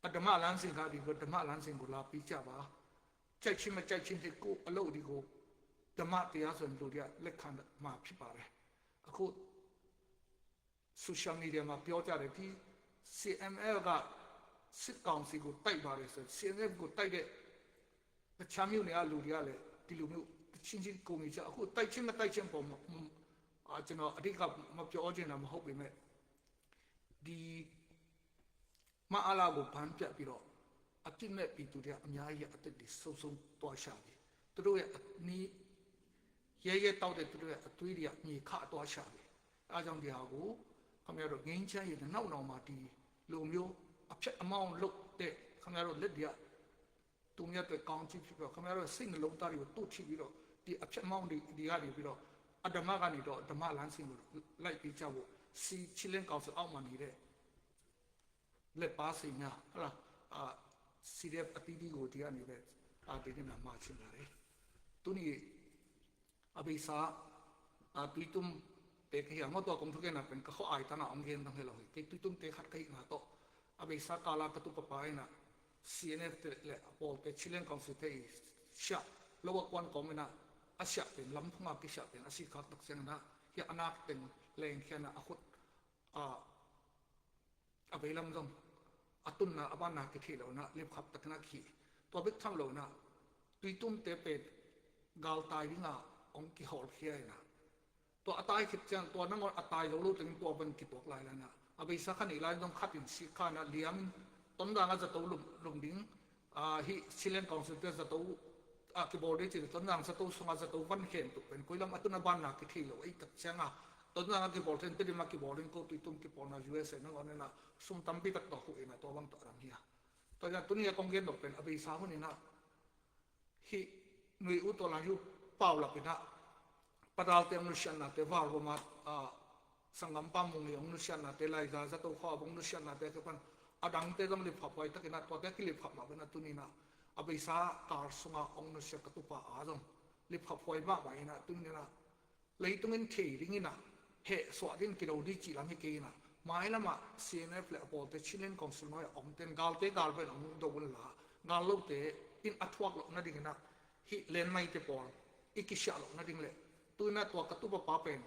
အဓမ္မလမ်းစဉ်ကနေပြီးတော့ ဓမ္မလမ်းစဉ်ကို လာပေးကြပါ။ ကြိုက်ခြင်းမကြိုက်ခြင်းတွေ ကိုယ့်အလုပ်တွေကို ဓမ္မတရားဆိုရင် လူတွေက လက်ခံမှာဖြစ်ပါတယ်။ အခု social media မှာ ပြောကြတယ်။ ဒီ စီအမ်အဲလ် က စစ်ကောင်စီကို တိုက်ပါတယ်ဆိုရင် စီအမ်အဲလ် ကို တိုက်တဲ့ တခြားမြို့နယ်က လူတွေကလည်း ဒီလိုမျိုး တချင်းချင်း ကူညီကြ။ အခု တိုက်ခြင်းမတိုက်ခြင်းအပေါ်မှာ အာ၊ ကျွန်တော် အဓိက မပြောချင်တာ မဟုတ်ပေမဲ့ ဒီ မအလကို ဘန်းပြတ်ပြီးတော့ အပြစ်မဲ့ပြည်သူတွေက အများကြီး အသက်တွေ ဆုံးရှုံးသွားကြပြီ။ သူတို့ရဲ့ အနည်း ရဲရဲတောက်တဲ့ သူတို့ရဲ့ အသွေးတွေက မြေခသွားကြပြီ။ အဲဒါကြောင့် ဒီဟာကို ခင်ဗျားတို့ ငြိမ်းချမ်းရေးနဲ့ နောက်နောင်မှာ ဒီလိုမျိုး အဖျက်အမှောင့်လုပ်တဲ့ ခင်ဗျားတို့ လက်တွေက သူများအတွက် ကောင်းချီးဖြစ်ပြီးတော့ ခင်ဗျားတို့ စိတ်နှလုံးသားတွေကို တို့ထီပြီးတော့ ဒီအဖျက်အမှောင့်တွေ ဒီကနေပြီးတော့ အဓမ္မကနေတော့ ဓမ္မလမ်းစဉ်ကို လိုက်ပေးကြဖို့ စီ၊ ချင်းလဲန်းကောင်စီအောက်မှာနေတဲ့ လက်ပါစီများ၊ ဟုတ်လား၊ အာ၊ စီဒီအက်ဖ် အသီးသီးကို ဒီကနေပဲ အာ၊ ဒီနေ့မှာ မှာချင်ပါတယ်။ သူ့နေ အဘိဆာ၊ အာ၊ သွေးထွေးတဲကဟိမ့ၢ် တွာ်ကုံထုကဲနၢ်ပၢၢ် ကဟိုးအိုင်တၢ်နၢ် အောင်ကဲနတၢ်ဟဲလီၤဟဲ သွေးထွေးတဲခတ်ကဟိငါတော့ အဘိဆာ ကာလကတုပပပါအံၤနၢ် စီအန်အက်ဖ် တဲလဲၣ် အပေါ်တဲ ချင်းလဲန်းကောင်စီတဲအံၤ ရှောက်၊ လောကကွန်ကောမနၢ် အရှောက်ပင် လမ်းဖုံးကရှောက်ပင် အစီခါတကစဲနၢ် ဟဲအနၢ်တပင် လဲင်ခဲနၢ် အခုတ် အာ၊ အဝဲလမ်းဆုံး အတုနၢ် အဘၣ်နၢ်ကထံၣ်လီၤနၢ် လစ်ခပ်တကနၣ်ခံ တွာ်ဘိကထမ်လီၤနၢ် သွေးထွေးတဲပဲ ဂါလ်တၢ်ဝံၤငါ အောင်ကဟိုးခဲနၢ် တွာ်အတၢ်ခံကစဲ တွာ်နၢ် အတၢ်ယိာ်လိာ်တ့ၢ် တွာ်ဘၣ်က့ၤတွာ်ကလာ်လၢနၢ် အဘိဆာခါန့ၣ် လၢဒိၣ်ခတ်ပင်စီခါနၢ် လံၢ်မံ တွၣ်နၢ် ငါ ဇတုလိမ်လိမ်ဒိၣ် အာ၊ ဟံး ချင်းလဲန်းကောင်စီတဲ ဇတု အာ၊ ကဘီဒ့ၣ်က့ၤ တွၣ်နၢ် ဇတု ဆူငါ ဇတု ဘၣ်ခဲနတူပင် ကွံလမ်း အတုနၢ် ဘၣ်နၢ်ကထံၣ်လီၤ အံၤတကစဲနၢ် တွၣ်နၢ် ကဘီဒ့ၣ် တဒ့ၣ်မး ကဘီဒ့ၣ် ကအိၣ်သွေးထွေးကဘီနၢ် ယူအက်စ်အ့ နၢ် ဂီၢ်နၢ် ဆူမ်တမ်းပိတကတီၢ်ဟူးအ့နၢ် တွာ်ဘၣ်တရၢ်မံယါ တွာ်ယါ တုနံၤ အကိးကဲနတူပင် အဘိဆာဟူးန့ၣ်နၢ် ဟံး နွေဦးတော်လှန်ရေး ပေါက်လာပြီနၢ် ပဒါလ်တဲ အောင်နုရှက်နၢ်တဲ ဗမာ အာ၊ သင်္ဃန်းပၢ်မုၢ်နံၤ အောင်နုရှက်နၢ်တဲ လိုင်ဇာ ဇတု ခီ အောင်နုရှက်နၢ်တဲ ကပန် အဒံတဲ ဒိၣ်လံဖးဖှိုင်တက့နၢ် တွာ်တဲက့ၤလံဖးမးဘၣ်နၢ် တုနံၤနၢ် အဘိဆာ ကာလ်ဆူငါ အောင်နုရှက်ကတုပာ်အါ ဒိၣ်လံဖးဖှိုင်မးမးအံၤနၢ် တုနံၤနၢ် လၢတုနံၤထံၣ်ဒ်အံၤနၢ် ဟဲစွးဒ်အံၤ ကဒိးဒ်စံးလၢမ့ၢ်က့ၤနၢ် မၤလၢမး စီအန်အက်ဖ် လၢအပေါ်တဲ ချင်းလဲန်းကောင်စီ နီၢ် အောင်တဲ ဂါလ်တဲ ဂါလ်ဘဲၣ် အောင်ဒိၣ်ဝဲလၢ ဂါလ်လိာ်တဲ အံၤအထွဲးလိာ်နၢ်ဒ်အံၤနၢ် ဟံး လဲၢ်မံတပီၤ အံၤကစၢ်လိာ်နၢ်ဒ်လဲၣ် တုနၢ်တွာ်ကတုပပာ်ပၢၢ်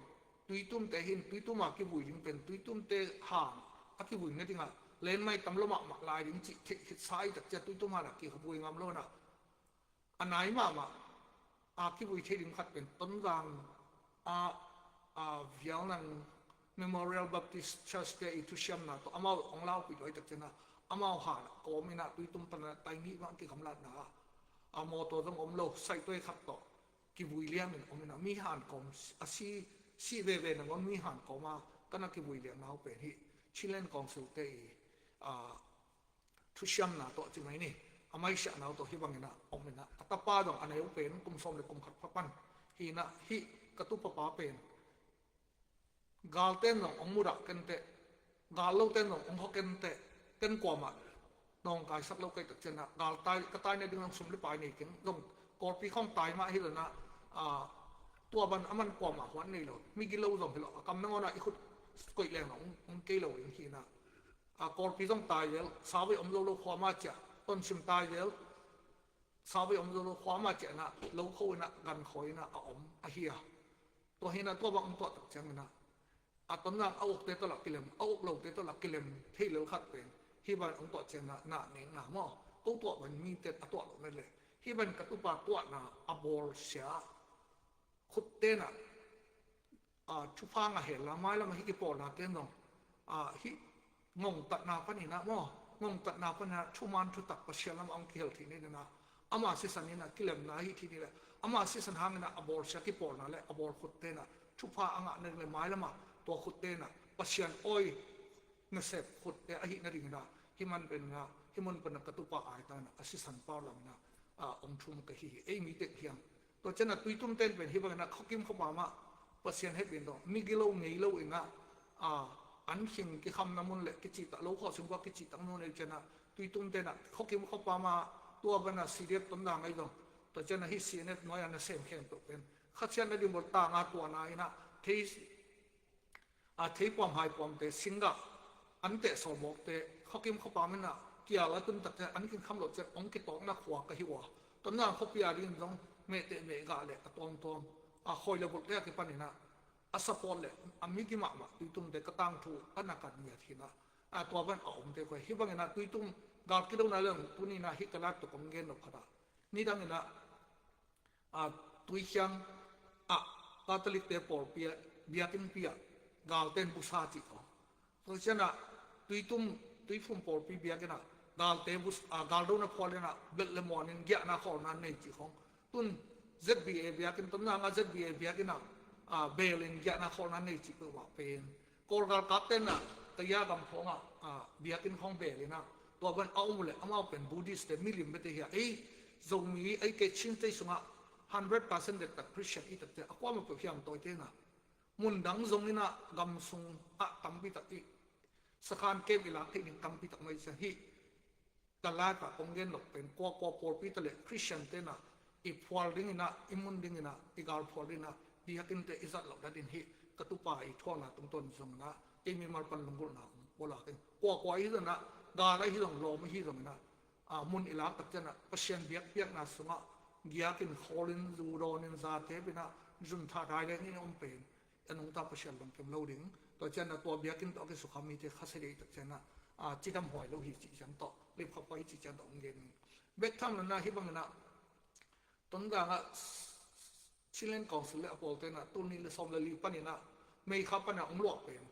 သွေးထွေးတဲဟံး သွေးထွေးမးကံဝံၤဒ်ပၢၢ် သွေးထွေးတဲဟါ အကံဝံၤနၢ်ဒ်ငါ လဲၢ်မံတမျီမးမး လၢဒ်စံး ထံၣ်ဆါအံၤတကစဲ သွေးထွေးမးနၢ် က့ၤကဘှံးငါမျီနၢ် အနၢ်မးမး အကံဝံၤထံၣ်ဒ်ခတ်ပၢၢ် တွၣ်နၢ် အာ၊ အာ၊ ဝီယဲလ်နမ် Memorial Baptist Church တဲအံၤ ထူၣ်ရှဲမ်နၢ် တွၣ်အမါ အောင်လၢပံၤဒွဲတကစဲနၢ် အမါဟါနၢ် ကိးမံနၢ် သွေးထွေးတနၢ် တိုင်မံမးက့ၤကမျၢၢ်နၢ် အမီၤတီၤ ဒိၣ် အောင်လိာ် ဆိုင်တွဲခတ်တီၤ ကံဝံၤလံမ့ၢ် အောင်မံနၢ် မံဟါနၢ်ကိး အစံး စံးဝဲဝဲနၢ် မံဟါနၢ်ကိးမး ကနၣ်ကံဝံၤလံနၢ် ဟူးပဲာ်ဟံး ချင်းလဲန်းကောင်စီ တဲအံၤ အာ ထူၣ်ရှဲမ်နၢ်တီၣ် ကမံၤန့ၣ် အမံရှဲနၢ်တီၣ် ဟံးဘၣ်န့ၣ်နၢ် အောင်မံနၢ် အတပၢ်ဒီး အနၢ်အိၣ်ပဲၣ် ကုမ်သွမ်လၢကုမ်ခတ်ဖးပၢၢ် ဟံးနၢ် ဟံး ကတုပပာ်ပၢၢ် ဂါလ်တဲနၢ် အောင်မူဒါက့ၤတဲ ဂါလ်လိာ်တဲနၢ် အောင်ဟီၣ်က့ၤတဲ က့ၤကွၢ်မး နောင်ဂါလ်စၢ်လိာ်က့ၤတကစဲနၢ် ဂါလ်တၢ် ကတၢ်န့ၣ်ဒ်နၢ် ဆူမ်လၢပၢ်န့ၣ်က့ၤ ဒိၣ် ကီၢ်ပံၤခီၣ်တၢ်မး ဟံးလီၤနၢ် အာ တွၣ်ဘၣ်အမါကွၢ်မး ဟူးန့ၣ်လီၤ မ့ၢ်က့ၤလိာ်ဒိၣ်ဟံးလီၤ အကမျၢၢ်နၢ် အံၤခိၣ် ကွံာ်လဲၣ်နၢ် က့ၤလိာ်ဝဲဟံးနၢ် အကီၢ်ပံၤစီၣ်တၢ်ယဲလ် ဆါဝဲအောင်လိာ်လိာ် ဟူးမးကဲ တွၣ်စံၣ်တၢ်ယဲလ် ဆါဝဲအောင်လိာ်လိာ် ဟူးမးကဲနၢ် လိာ်ခိၣ်ဝဲနၢ် ဂၢၢ်ခိၣ်နၢ် အအိၣ်အဟံးဧါ တွၣ်ဟံးနၢ် တွၣ်ဘၣ် အောင်တွၣ်တကစဲနၢ် အတနၢ် အအိၣ်တဲတလၢကလံၤ အအိၣ်လိာ်တဲတလၢကလံၤ ဟံးလၢခတ်ပၢၢ် ဟံးဘၣ် အောင်တွၣ်ကစဲနၢ် နၢ်န့ၣ်နၢ်မး ကိးတွၣ်ဝဲ မံတဲအတွၣ်လိာ်မ့ၢ်လဲၣ် ဟံးဘၣ် ကတုပၢ်တွၣ်နၢ် အဘီလ်စဲ ခုတ်တဲနၢ် အာ ထုဖါငါဟဲလၢ မၤလၢမၤ ဟံးက့ၤပိာ်နၢ်တဲနီၤ အာ ဟံး ငိုင်တတ်နၢ်ဖဲန့ၣ်နၢ်မး ငိုင်တတ်နၢ်ဖဲန့ၣ် ထုမၢ်ထုတၢ်ပှၤဆဲးလၢမၤ အောင်ကဟဲလၢထံၣ်န့ၣ်နၢ် အမၤစံးစၢ်န့ၣ်နၢ် ကလံၤနၢ်ဟံးထံၣ်န့ၣ်လဲၣ် အမၤစံးစၢ်ဟါန့ၣ်နၢ် အဘီလ်စဲက့ၤပိာ်နၢ်လဲၣ် အဘီလ်ခုတ်တဲနၢ် ထုဖါအငါန့ၣ်လဲၣ် မၤလၢမၤ tua khutte in ah Pasian awi nasep khutte ahih nadingin ah hih man pen in ah hih mun pan ah ka tupa ai ta in ah a sisan pau lam in ah, a, ong thum ka hi hi. Ei mi tek hiam? Tua ciang ah Tuitum ten pen hih bangin ah khuakim khuapa mah Pasian hehpih in tawh migilo ngei lo in ah, a, an khing kikhamna mun le kicihtak lo khawh sung kua kicihtak mun ei ciang ah Tuitum ten ah khuakim khuapa mah tua bang ah C D F Tonzang ahi zong, tua ciang ah hih C N F nuai ah nasem khempeuh pen khasia nading bawltang a tuana in ah thei a theipuam haipuamte, singgah, an teh sawlbawkte khuakim khuapa in ah kial a tun takte an kin kham loh ciang ong kitawkna khua ka hi uh a, Tonzang khuapi a dingin zong mehteh mehgah le a tuamtuam a khawi le bulhte a kipan in ah a support le a migi mahmah Tuitumte ka tangthu a na kan ngiat hi in ah, a tua bang a omte koi hih bangin ah Tuitum gal kidona leng tuni in ah hih ka lak tuk ong gen lo khat ah nidang in ah a, Tuikhiang ah Catholic-te pawlpi ah biakinnpi ah galte in busa cih khawng. Tua ciang ah Tuitum, Tuiphum pawlpi biakinn ah galte bus-, a, galdona phual in ah belh le muan in giahna khawlna nei cih khawng. Tun Z B A biakinn, Tonzang ah Z B A biakinn ah, a, bel in giahna khawlna nei cih peuhmah pen Kawl galkapte in ah Kayah gam khawng ah, a, biakinn khawng bel in ah tua bang a om uh leh amau pen Buddhist-te milim bete hi a, ei Zomi ei Kachin State sungah hundred percent dektak Christian i takte a kuamah peuh hiam tawite in ah mundang zong in ah gam sung ah tampi tak i sakhan kem i lak theih ding tampi tak mah i ciang hih ka lak ah kong gen loh pen kuakua pawlpi ta le Christian-te in ah i phual ding in ah, i mun ding in ah, i gal phual ding in ah biakinnte i zat loh dan in hih ka tupa i thuakna tungtawn zong in ah kei mimal pan lunggulhna ong pua lak in kuakua ahi zong in ah, gal ahi zong, lawm ahi zong in ah, a, mun i lak tak ciang ah Pasian biakpiakna sungah giak in khawl in zu dawn in zate pen ah zun tha dai leng in om pen a nungta Pasian lungkim lo ding. Tua ciang ah tua biakinn tawh a kisukha mite khasia dei tak ciang ah, a, cidam huai lo hi cih ciang tawh, lipkhap huai hi cih ciang tawh ong gen ning. Bek tham lo in ah hih bangin ah Tonzang ah Chinland Council le a pawlte in ah tul nih le sawm le li panin ah May kha pan ah ong luah pen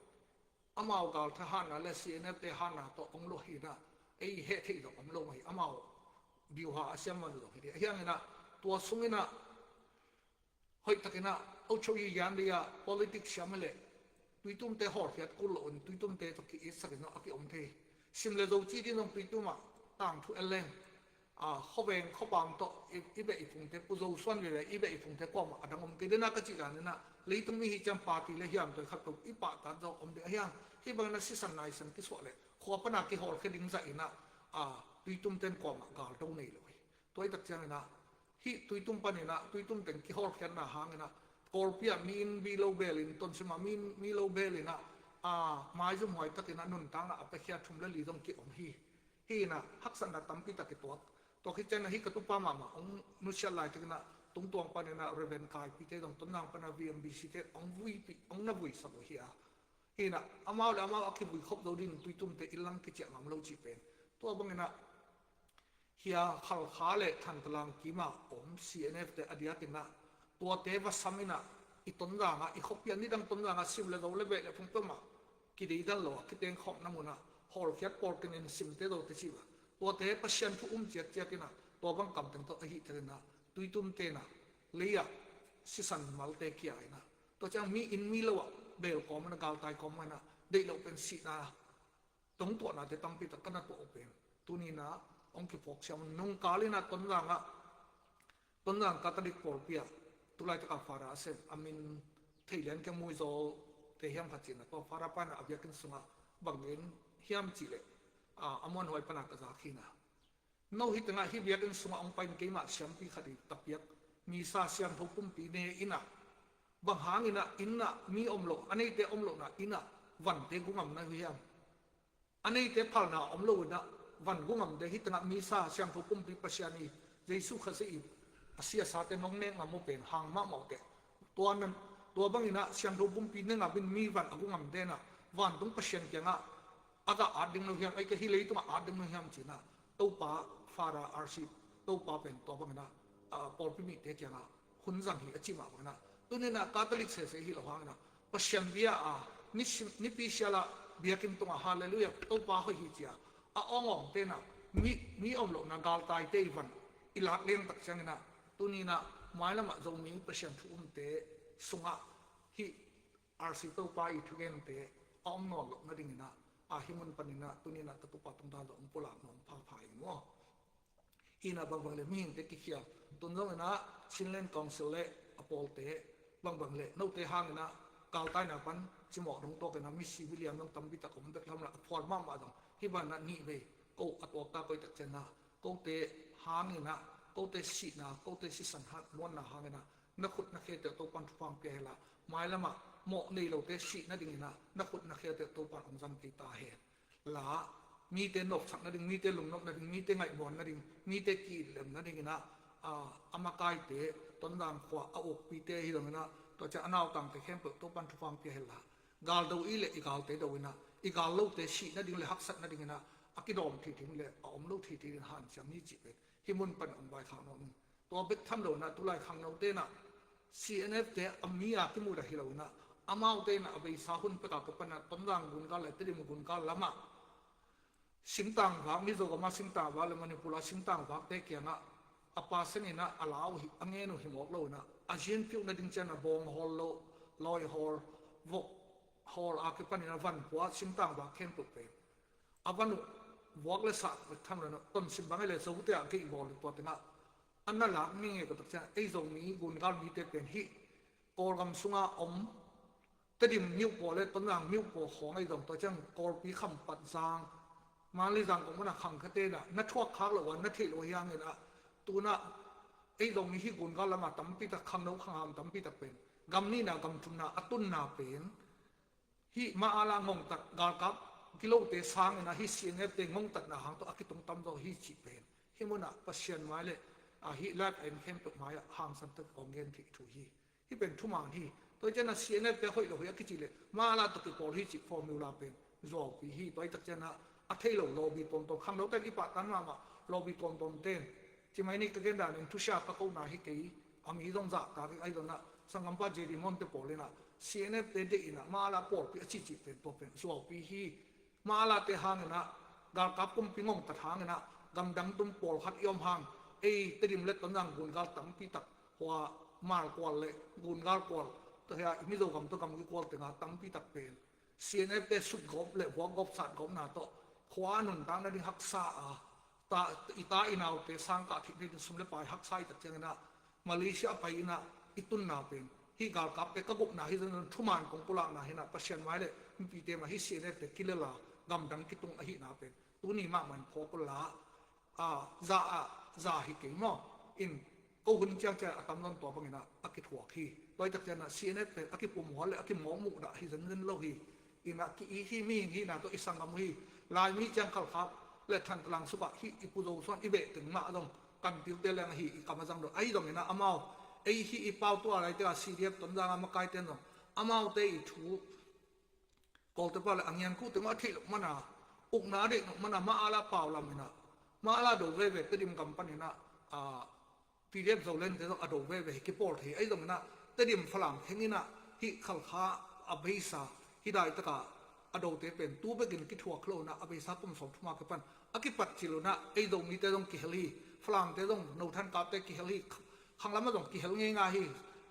amau gal thahatna le C N F-te hatna tawh ong luah hi in ah ei heh theih zawh om lo mah hi. Amau biuha a siam man zawh hi ding. Ahi hangin ah tua sung in ah hoih takin ah ocho yi yan dei ah politics siam hi leh Tuitumte hawlkhiat kul loh in Tuitumte tawh ki-itsak in ah a kiom thei. Sim le zo ci ding zong Tuitum ah tangthu en leng, a, khuaveng khuapang tawh i, i beh i phungte, Pu Zo Suan veve i beh i phungte kuamah a dang om kei ding a ka cih dan in ah leitung mi hi ciang party le hiam tawi khat peuh i pahtak zo om ding ahi hang. Hih bangin ah sisan naisan kisuah leh khua pan ah kihawlkhia ding zah in ah, a, Tuitumte in kuamah gal do nei lo hi. Tua i tak ciangin ah hih Tuitum panin ah Tuitum teng kihawlkhiatna hangin ah Kawlpi ah mi inn mi lo bel in, Tonsim ah mi inn mi lo bel in ah, a, maizum huai takin ah nuntakna a piakhia thum le li zong kiom hi. Hih in ah haksatna tampi tak kituak. Tua khit ciangin ah hih ka tupa mahmah ong nusiat laitakin ah tungtuang panin ah Reverend Kaipite zong Tonzang pan ah V M B C te ong vuipih, ong na vuisak uh hi a. Hih in ah amau le amau a kivui khop zo ding Tuitumte inn lang kiciah ngam lo cih pen tua bangin ah Hia Khalkha le Thantlang kim ah om C N F te a diakin ah tuate va sam in ah i Tonzang ah, i khuapi ah nidang Tonzang ah sim le zo le beh le phung peuhmah kideidan lo ah kitengkhawmna mun ah hawlkhiat pawlkhin in simte zote cih ah tuate Pasian thu um ciatciat in ah tua bang kamteng tawh ahih takin ah Tuitumte in ah lei ah sisan malte kia in ah tua ciang mi inn mi lo ah bel kawm in ah galtai kawm in ah deih loh pen sihna tongtuahnate tampi tak ka na tuah uh pen tuni in ah hong kiphawk siam un. Nungkal in ah Tonzang ah, Tonzang Catholic pawlpi ah tulaitak ah Father a sem a min thei lian keng, Muizawl te hiam khat ci in ah tua Father pa in ah a biakinn sungah bang gen hiam cih leh, a, a muanhuai pan ah ka zak hi in ah no hi tengah hih biakinn sungah hong pai in keimah siampi khat i tapiak Missa siangtho pumpi ne in ah bang hangin ah inn ah mi om loh, a neite om lohna inn ah vante gu ngam na hi hiam? A neite phalna om lo in ah van gu ngamte hi tengah Missa siangtho pumpi Pasian i Jesu Khazih i a si a sate nong nek ngam uh pen hang mahmah uh teh. Tua nan, tua bangin ah siangtho pumpi ne ngam in mi van a gu ngamte in ah vantung Pasian kiangah a gah at ding lo hiam, ei ka hih leitungah at ding lo hiam ci in ah Topa Father R C Topa pen tua bangin ah, a, pawlpi mite kiangah hun zang hi a cih mah bangin ah tuni in ah Catholic sese hi lo hangin ah Pasian bia a nisim, nipi sial ah biakinn tungah Halleluiah Topa hoih hi ci a a awngawngte in ah mi, mi om lohna galtaite i van i lak leng tak ciangin ah tuni in ah mailam ah Zomi Pasian thu umte sungah hih R C Topa i thugente a om nawn loh nadingin ah, a hih mun panin ah tuni-in ah ka tupa tungtawn zong hong pulak nuam phapha ing maw. Hi-in ah bangbang le mihingte kikhial, tun zongin ah Chinland Council le a pawlte bangbang le note hangin ah galtaina pan cimawh dong tawkin ah mi civilian zong tampi tak om bek lam lah a phual mahmah zong hih ban ah nih vei ko a tuakta koih tak ciangin ah kote hangin ah, kote sihna, kote sisan hat luanna hangin ah na khut na khiate uh Topan thupha pia hen la, mailam ah mawh nei lote sih nadingin ah na khut na khiate uh Topan hong zang kei ta hen la, mite nopsak nading, mite lungnop nading, mite ngaihmuan nading, mite ki-itlem nadingin ah, a, a makaite, Tonzang khua a ukpite hi zongin ah, tua ciang a nautangte khempeuh Topan thupha pia hen la, gal do i leh i galte do in ah, i gal lote sih nading le haksat nadingin ah a kidawm thei ding le a om lo thei ding hanciam ni cih pen hih mun pan hong vaikhak nuam ing. Tua bek tham lo in ah tulai khangnote in ah C N F te a mi a kimudah hi lo in ah, amaute in ah a beisa hun pek a kipan ah Tonzang gungal le Tedim gungal lam ah singtang vak, Mizoram a singtang vak le Manipur a singtang vakte kiangah a passion in ah a la uh hi, a ngen uh hi mawk lo in ah, a zinpiuh nading ciang a bawng hawl lo, lawi hawl, vok hawl a kipan in ah van pua singtang vak khempeuh pen a van uh vuak le sah bek tham lo in ah, Tonsim bang hi le Zote ah kei bawl uh tua teng ah a na lak ngei ngei ko tak ciang ei Zomi gungal mite pen hih Kawlgam sunga om Tedim miuh pawl le Tonzang miuh pawl khawng ei zong tua ciang Kawlpi Khampat zang, Manlizang kong mana khang khate na na thuak khak lo a na theih lo hiangin ah, tuna ei zong mi hi gungal lama tampi tak khangno khangham tampi tak pen gam nihna gam thumna a tunna pen hih ma ala ngongtat galkap kilote sangin ah hih C N F te ngongtatna hang tawh a kitung tamzaw hi cih pen hih munah Pasian mai le ah hih live a en khempeuh mai-ah hangsan tak kong gen theih thu hi. Hih pen thuman hi. Tua ciangin a C N F te hoih lo hi a kici le ma ala tawh kipawl hi cih formula pen zuaupi hi. Tua i tak ciangin a thei lo lawbi tuamtuam khangno ten i pahtan mahmah lawbi tuamtuam ten. Ci mai ni ka gen dan in thusia ka kohna hi kei a mi zong zahtak hi. Ahi zongin a sanggampa J D Mon te pawl in a C N F te deih in a ma ala pawlpi a cicih pen tua pen zuaupi hi. Ma alate hangin ah galkap kumpi ngongtat hangin ah gamdang tung pawlkhat i om hang ei Tedim le Tonzang gungal tampi tak hua malkual le gungal kual tua hia Mizo gam tua gam kikual tenga tampi tak pen C N F te sut gawp le vuak gawp sat gawpna tawh khua a nuntak nading haksa a ta, i ta i naute sangkah theih nading sum le pai haksa i tak ciangin ah Malaysia a pai in ah i tunna pen hih galkapte ka gupna hi zongin thuman kong pulakna hi in ah Pasian mai le mipite mah hih C N F te kilel a gamdang kitung ahihna pen tuni mahmah in phawk uh la, a, za a, za hi kei maw? In ko hun ciangciang a tamzaw tua bangin ah a kithuak hi. Tua i tak ciangin ah C N F pen a kipumhual le a kimawkmuhdah hi zenzen lo hi. Ina ki-it hi, mihing hihna tawh i sanggam uh hi. Laimi ciang Khalkha le Thantlang sukah hih i Pu Zo Suan i beh teng mah zong kan tilte leng ahi i kam a zang lo. Ahi zongin ah amau ei hih i pau tua lai tengah C D F Tonzang a makaite in zong amaute i thu Kawlte pa le a ngian kuh teng uh a theih loh mana ukna a deih loh mana ma ala pau lam in ah ma ala do veve Tedim gam panin ah, a, P D F Zoland te zong a do veve hi kipawl thei. Ahi zongin ah Tedim Falam kheng in ah hih Khalkha a beisa hih dai takah a dote pen tu bekin kithuak lo in ah a beisa kum sawm thuma kipan a kipat cil un ah ei Zomite zong kihel hi. Falamte zong no thankapte kihel hi. Khanglam ah zong kihel ngeingai hi.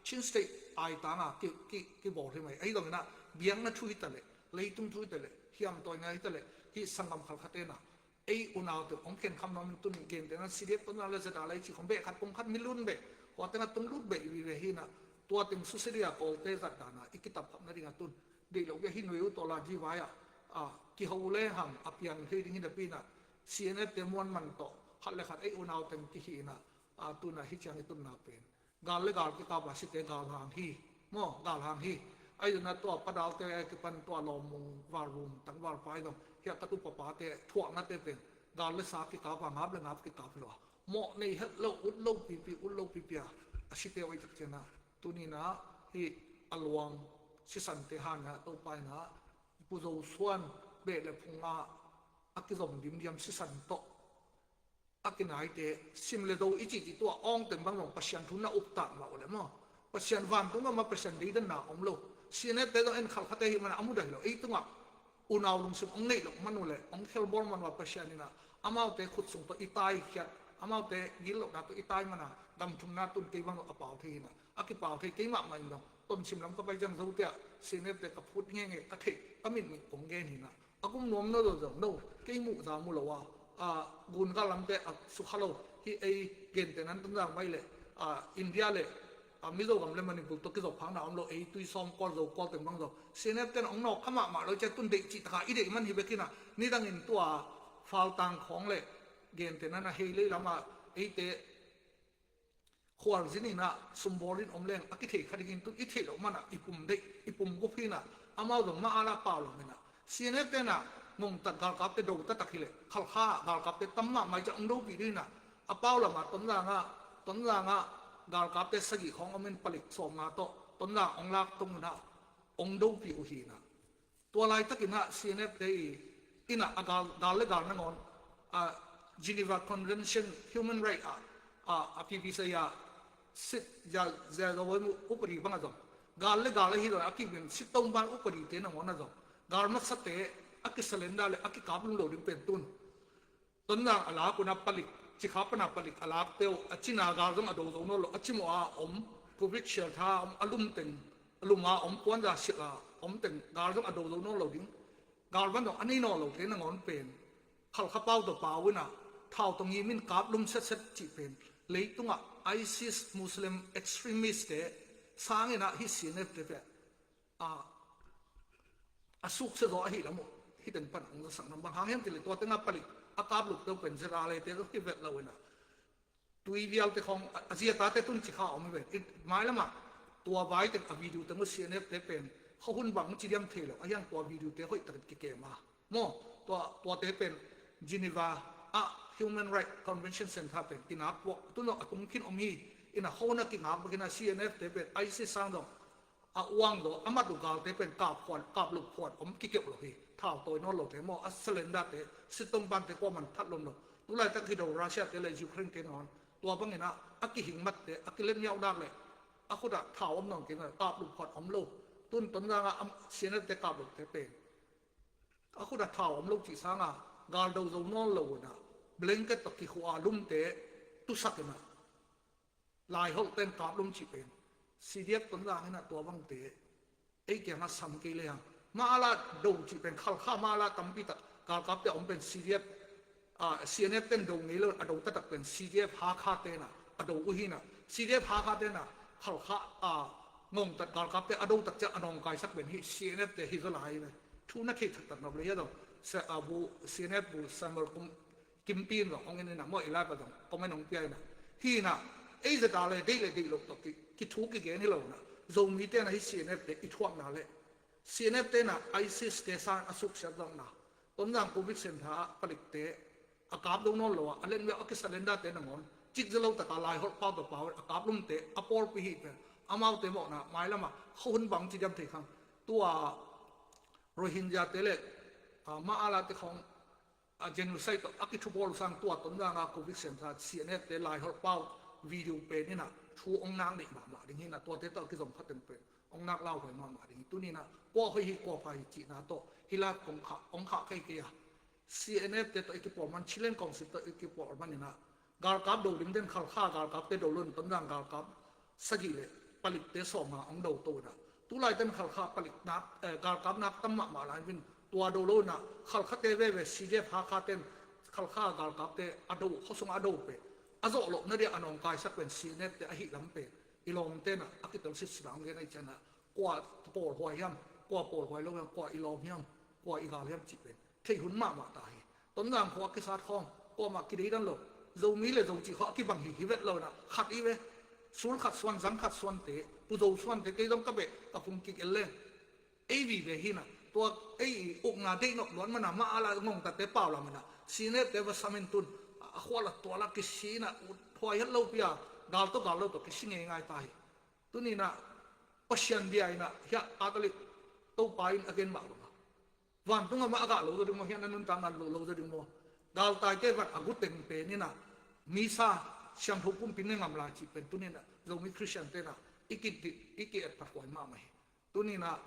Chin State aitanga ki, ki, kibawl hi mai. Ahi zongin ah biakna thu hi ta leh, leitung thu hi ta leh, hiamtawina hi ta leh hih sanggam Khalkhate in ah ei unaute hong khenkham nuam in tun gentehna C D F Tonzang le Z R lai ci khong beh khat pung khat mi lun beh hua tengah tung lut beh i vive hi in ah tua teng susia dih a Kawlte zat dana i kitapkhap nading a tun deih loh bia hi nui uh tawh la dih vai ah, a, kiho uh le hang a piang thei ding hi napi in ah C N F te muan man tawh khat le khat ei unau teng kihih in ah, a, tun ah hih ciang i tunna pen gal le gal kikap a site galhang hi. Maw, galhang hi. Ahi zongin ah tua padalte a kipan tua lawmung valrum tang valpai zong hia ka tu papate thuaknate pen gal le sa kikap a ngap le ngap kikap hi lo a mawh nei het lo ut lo pipi ut lo pipi a a site uh i tak ciangin ah tuni in ah hih a luang sisante hangin ah Topa in ah Pu Zo Suan beh le phung ah a kizom dimdiam sisan tawh a kinaite sim le do i cihcih tua awng teng bang zong Pasian thu na uptak mah uh le maw? Pasian vantung gam ah Pasian deidanna om lo. C N F te zong en Khalkhate hi mana a mudah hi lo. Ei tungah unau lungsim hong neih loh man uh le hong khelbawl man uh a Pasian in ah amaute khut sung tawh i taikhiat amaute gillohna tawh i tai mana gam thumna tun kei bang uh a pau thei hi in ah a kipau thei kei mahmah in dong Tonsim lam ka pai ciang Zote ah CNF te ka phut ngenge ka theih ka mitmit kong gen hi na. A kum nuam no lo zong no, kei muh za mu lo a, a, gun ka lamte a sukha lo hi. Ei gentehna in Tonzang mai le, a, India le, a, Mizo gam le Manipur tawh kizop phakna om lo, ei Tuisawm kual, Zo kual teng bang zong CNF ten ong nawk kha mahmah lo, cia tun deih cih taka i deih man hi bek hi na. Nidangin tua Faltang khawng le gentehna na hei lei lama eite khualzin in ah sumbawl in om leng a kithei kha dingin tun i theih loh manah i pum deih, i pum gup hi na. Amau zong mah ala pau lam in ah CNF ten ah ngongtat galkapte do taktak hi leh Khalkha galkapte tam mahmah i ciah ong dopih ding in ah, a pau lamah Tonzang ah, Tonzang ah galkapte sagih khawng om in palik sawmnga tawh Tonzang ong lak tung in ah ong dopih uh hi na. Tua laitakin ah CNF te i in ah a gal, gal le gal nangawn, a, Geneva Convention Human Right ah, a, a pipi sa ya sit ya, ya zo mu upadi bang a zong, gal le gal ahi zong a kibin sit tong ban upadi te nangawn a zong, gal masate a kisalenda le a kikap lum lo ding pen tun Tonzang a lak un ah palik, Cikha pan a palik a lakte uh a cina gal zong a do zo nawn lo, a cimawh a om, covid sial tha a om, a lum teng, a lum a om, puanza silh a om teng gal zong a do zo nawn lo ding. Gal van zong a nei nawn lo te nangawn pen Khalkha pau tawh pau in ah thau tawh ngim in kap lum setset cih pen leitungah ISIS Muslim extremist te sang in ah hi CNF te peh a, a suksia zaw ahi lam uh, hih teng pan ong zasak nam bang hang hiam ti le tua tengah palik a kap lup deuh pen ZRA le te hi vet lo in ah tui vialte khawng a, a zia tate tun Cikha om hi ven. Mai lamah tua vai teng a video teng uh CNF te pen kha hun bang ci diam thei lo, a hiang tua video te hoih takin kikem a maw, tua, tuate pen Geneva ah Human Right Convention Center pen kinak puak tun lo a tung khin om hi. In ah kha hun a kingak bek in ah CNF te pen ISIS sang dong a uang daw a mat uh galte pen kap khuan, kap lup khuan om kikeuh lo hi. Thau tawi nawn lo te maw, a salenda te, sitong bante kuaman that lom lo. Tulaitak hi do Russia te le Ukraine te nawn tua bangin ah a kihing mat te, a kilet miauh dak le a khut ah thau om nawn kei na, kap lup khuan om lo. Tun Tonzang ah CNF te kap lup te pen a khut ah thau om lo cih sang a gal do zo nawn lo in ah blanket tawh kikhuh a lum te tusak in ah Laiholh ten kap lum cih pen CDF Tonzang in ah tua bangte ei kiangah sam kei le hang. Mah ala do cih pen Khalkha mah ala tampi tak galkapte a om pen CDF, a, CNF ten do ngei lo, a do taktak pen CDF Hakha ten ah a do uh hi na. CDF Hakha ten ah Khalkha, a, ngongtat galkapte a do tak ciah a nawngkaisak pen hi CNF te hi zaw lai ve. Thu na thei taktak nop le hi a dong. Se, a, bu, CNF bu Samuel kum Kimpi in zong hong en in ah maw, i laipa zong comment hong pia in ah. Hi in ah, ei zeta le deih le deih loh tawh ki, kithu kigen hi lo in ah, Zomite in ah hi CNF te i thuakna le CNF te in ah ISIS te sang a suksiat zawkna, Tonzang covid sian tha ah palikte a kap do nawn lo ah, a len viau a kisalenda te nangawn cik zia lo taka Laiholh pau tawh pau a kap lumte a pawlpi hi pen amaute mawhna mailamah kha hun bang ci diam thei khang. Tua Rohingya te le, ah, mah ala te khawng a genocide tawh a kithubawl uh sang tua Tonzang a covid sian tha CNF te Laiholh pau video pen in ah thu ong nak neih mahmah ding hi in ah, tuate tawh a kizom kha teng pen ong nak lauhuai mahmah ding hi. Tuni in ah kua hoih hi kua pha hi cihna tawh hi la kong khah, ong khah kei kei a, CNF te tawh i kipawl man, Chin Council tawh i kipawl man in ah galkap do ding den Khalkha galkapte do lo in Tonzang galkap sagih le palikte sawmnga ong do to in ah, tulai ten Khalkha palik nak, eh, galkap nak tam mahmah lai vin tua do lo in ah, Khalkhate veve CDF Hakha ten Khalkha galkapte a do, khuasung a do pen a zawh lohna dia a nawngkaisak pen CNF te ahi lam pen i lawmte in ah a kitel sitsit a ong gen ahi ciang ah, kua pawlhuai hiam, kua pawlhuai lo hiam, kua i lawm hiam, kua i gal hiam cih pen thei hun mahmah ta hi. Tonzang khua a kisat khawng kuamah kideidan lo. Zomi le Zo cih khua a kibang hi hi vet lo in ah, khat i ve. Sul khat suan, zang khat suante, Pu Zo suante, kei zong ka beh ka phung kik el leng ei vive hi in ah, tua ei i ukna deih nop luat man a mah ala ngongtate pau lam in ah CNF te va sam in tun a khual a tual a kisi in ah, ut huai het lopi a gal tawh gal lo tawh kisi ngeingai ta hi. Tuni in ah Pasian bia in ah hiah Catholic Topa in a gen mah lo a, vantungah mah a gah lo zaw ding maw, hiah na nuntakna lo lo zaw ding maw? Galtaite vat a gu teng pen in ah misa, siangtho pumpi ne ngam lai cih pen tuni in ah Zomi Khristian te in ah i ki, i ki-etphat huai mahmah hi. Tuni in ah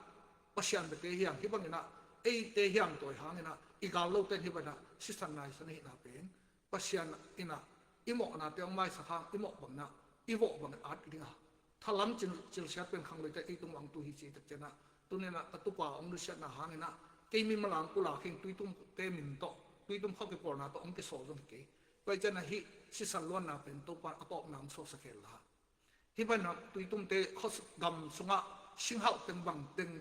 Pasian bia te hiam, hih bang in ah eite hiam tawi hang in ah i gal lo ten hih bang in ah sisan naisan ahihna pen Pasian in ah i mawhnate hong maisak hang, i mawh bang in ah i vawh bang at ding a, thalam cil, cilsiat pen khangloite ei tung bang tu hi ci tak ciang ah, Tuninah ka tupa hong nusiatna hanginah kei mimal ang kula khing Tuitum te min tawh, Tuitum khua kipawlna tawh hong kisawl zong hi kei. Tua hi cianah hih sisan luanna pen Topa a tawpna hong suaksak hen la. Hih banah Tuitumte khua gam sungah singhauh teng bang teng,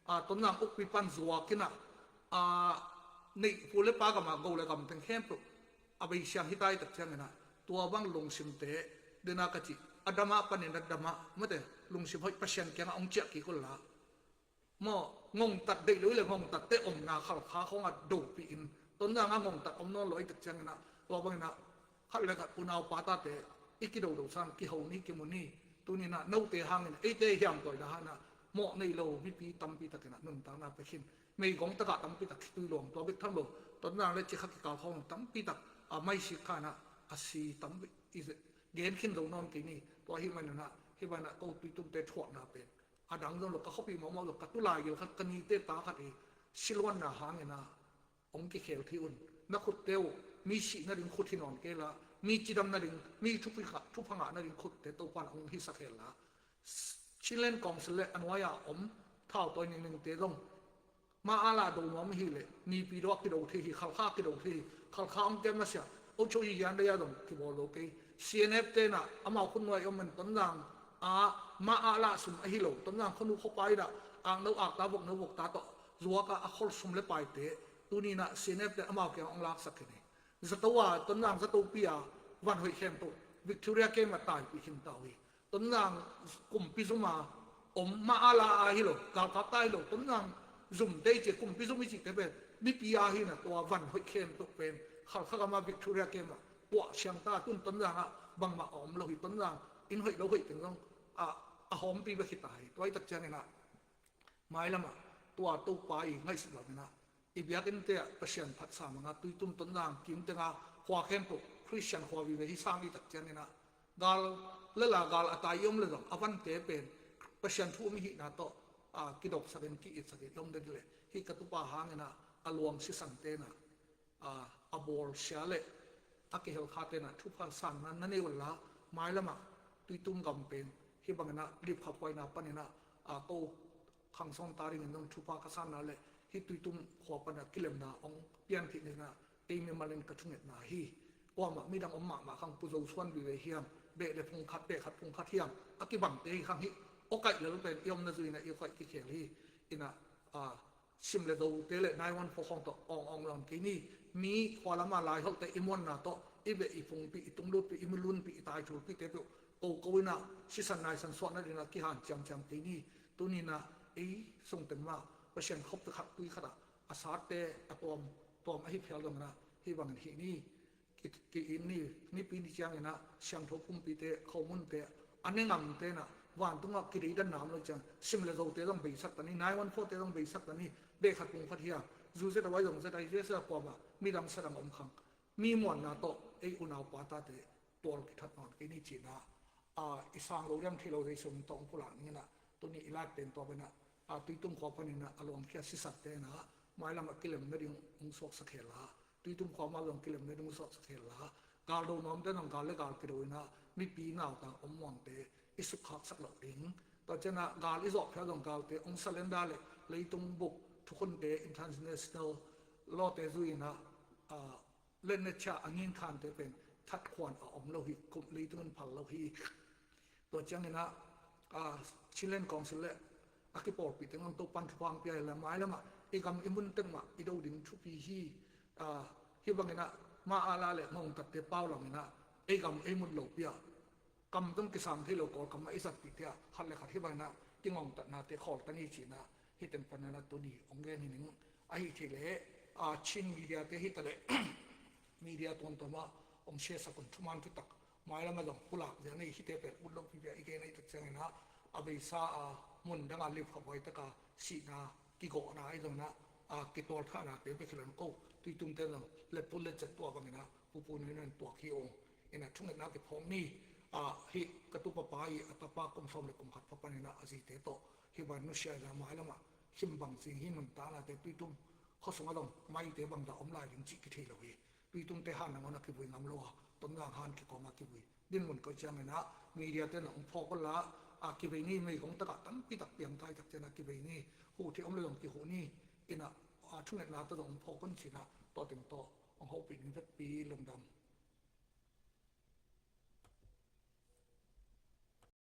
a, Tonzang ukpi pan zuakinah, a, neih pu le pa gamah go le gam teng khempeuh a beisiang hi ta hi tak cianginah tua bang lungsimte dena ka cih a damah panin a damah mate lungsim hoih Pasian kiangah hong ciah kik unla. Maw, ngongtat deih lo i le ngongtatte omna Khalkha khawngah dopihin Tonzangah ngongtat om nawn lo i tak cianginah tua banginah khat le khat unau pa tate i kidodo san kiho ni kimu ni. Tuninah note hangin eite hiam tawi dahanah mawh nei lo mipi tampi takinah nuntakna pekhin meigong takah tampi tak khitui luang tua bek tham lo Tonzang le cikha kikal khawng tampi tak a maisik khanah a si tampi i gen khin zo nawn kei ni. Tua hih maninah hih banah ko Tuitumte thuakna pen a dang zong lo ka khuapi mawhmawh lo ka tulai gil khat ka nite ta khat hi siluanna hangina hong kikhel thei un. Na khutte uh mi sih nading khut hi nawn kei la mi cidam nading mi thupha ngah nading khutte Topan hong hisak hen la. Chinland Council le a nuai-a om thau tawi ningningte zong ma a lah do nuam hi leh nipi dawh a kido thei hi Khalkha a kido thei hi Khalkha hong kem masiah ocho hi hian dei a dong kibawl lo kei. C N F tenah amau khut nuai om in Tonzang a ma a lah sum ahi lo Tonzang khuanu khuapa inah akno akta vokno vokta tawh zuaka a khol sum le paite tuninah C N F te amau kiang hong laksak khin hi. Zato a Tonzang zatopi a van hoih khempeuh Victoria kem a taipih khin ta uh hi. Tonzang kumpi zuma om ma a la a hi lo galkapta hi lo Tonzang zum te i ci kumpi zum i cihte pen mipi a hina tua van hoih khempeuh pen Khalkha gama Victoria kem a puah siang ta tun Tonzang ah bangmah a om lo hi Tonzang in hoih lo hoih teng zong a hawmpi bek hi ta hi tua i tak cianginah mailamah tua Topa i ngaihsut loinah i biakinnte ah Pasian phatsa manga Tuitum Tonzang kim tenga khua khempeuh Khristian khua vive hi sang i tak cianginah gal lala gal a tai i om le zong a vante pen Pasian thu um i hihna tawh a kidopsakin ki-itsakin i om den hileh hih ka tupa hanginah a luang sisan tenah a bawl sia le a kihel kha tenah thupha sanna na nei unla mailamah Tuitum gam pen hih banginah lipkhaphuaina paninah a ko khangsawn ta dingin zong thupha ka sanna le hih Tuitum khua panah kilemna hong piankhih ninah ei mimalin ka thungetna hi. Kuamah midang om mahmah khang Pu Zo Suan vive hiam beh le phungkhat beh khat phungkhat hiam a kibangte hi khang hih awkaih lel pen i omna zuinah i awkaih kikhel hi. Inah a sim le zote le nine one four khawng tawh awng awng lawn kei ni. Mi khua lama laiholhte i muanna tawh i beh i phungpih i tunglutpih i milunpih i taithulpihte peuh koko inah sisan naisan suahna dinah kihan ciamciam kei ni. Tuninah ei sungteng mah Pasian khop khat tui khatah a satte a tuam tuam ahi phial donginah hih bangin hih ni. Ki-in ni nipi ni cianginah siangtho pumpite khomunte a ne ngamte inah vantungah kideidanna om lo ciang sim le zote zong beisak ta ni nine one four te zong beisak ta ni. Beh khat pung khat hiam zu zet a wai zong zet a i zesa kuamah midang sadang om khang mi muanna tawh ei unau pa tate tual kithat nawn kei ni cinah a i sang lo diam thei lo zei sung tawh hong pulak ninginah tuni i lak pen tua banah a Tuitum khua paninah a luangkhia sisatte inah mailamah kilem nading hong suaksak hen la Tuitum khua mah zong kilem nading hong suaksak hen la gal do nuamte zong gal le gal kido inah mipi nautang om muangte i sukkhaksak loh ding. Tua cianah gal i zawh phial zong galte hong salenda le leitung buk thukhunte international lawte zui inah a letnetchia a nginkhante pen thatkhuan a om lo hi kum leitung in phal lo hi. Tua cianginah a Chinland Council le a kipawlpih tengah Topan thupha hong pia hi le mailamah i gam i mun teng mah i do ding thupi hi. A hih banginah ma a la le ngongtatte pau langinah ei gam ei mun lopi ah kam zong kisang thei lo Kawlkam ah i zatpihte ah khat le khat hih banginah kingongtatnate khawl ta ni cinah hih teng paninah tuni hong gen hi ning. Ahi thei leh a Chin media te hi ta leh media tuamtuamah hong siasak un thuman thutak mailamah zong pulak zia nei hihte pen ut lopi bia i gen ahi tak cianginah a beisa a mun danga lipkhaphuai taka sihna kigawhna ahi zonginah a kitualthahnate bek hi lo ko Tuitumte zong letput letcet tua banginah pupu nuinun tuak hi ung. Inah thungetna kiphawk ni. A hih ka tupapa i a tapa kum sawm le kum khat pa paninah a zite tawh hih ban nusia inah mailamah him bang zing hi nuntaknate Tuitum khua sungah zong maite bangdah om lai ding cih kithei lo hi. Tuitumte han nangawn a kivui ngam lo a Tonzang han kikawma kivui dinmun koih cianginah media te na hong phawk unla a kivei ni, meigong takah tampi tak piangthak tak ciangin a kivei ni, huh theih om le zong kihuh ni, in a, a thungetna tawh zong hong phawk un ci-in a, tua teng tawh hong hopih ding vekpi lungdam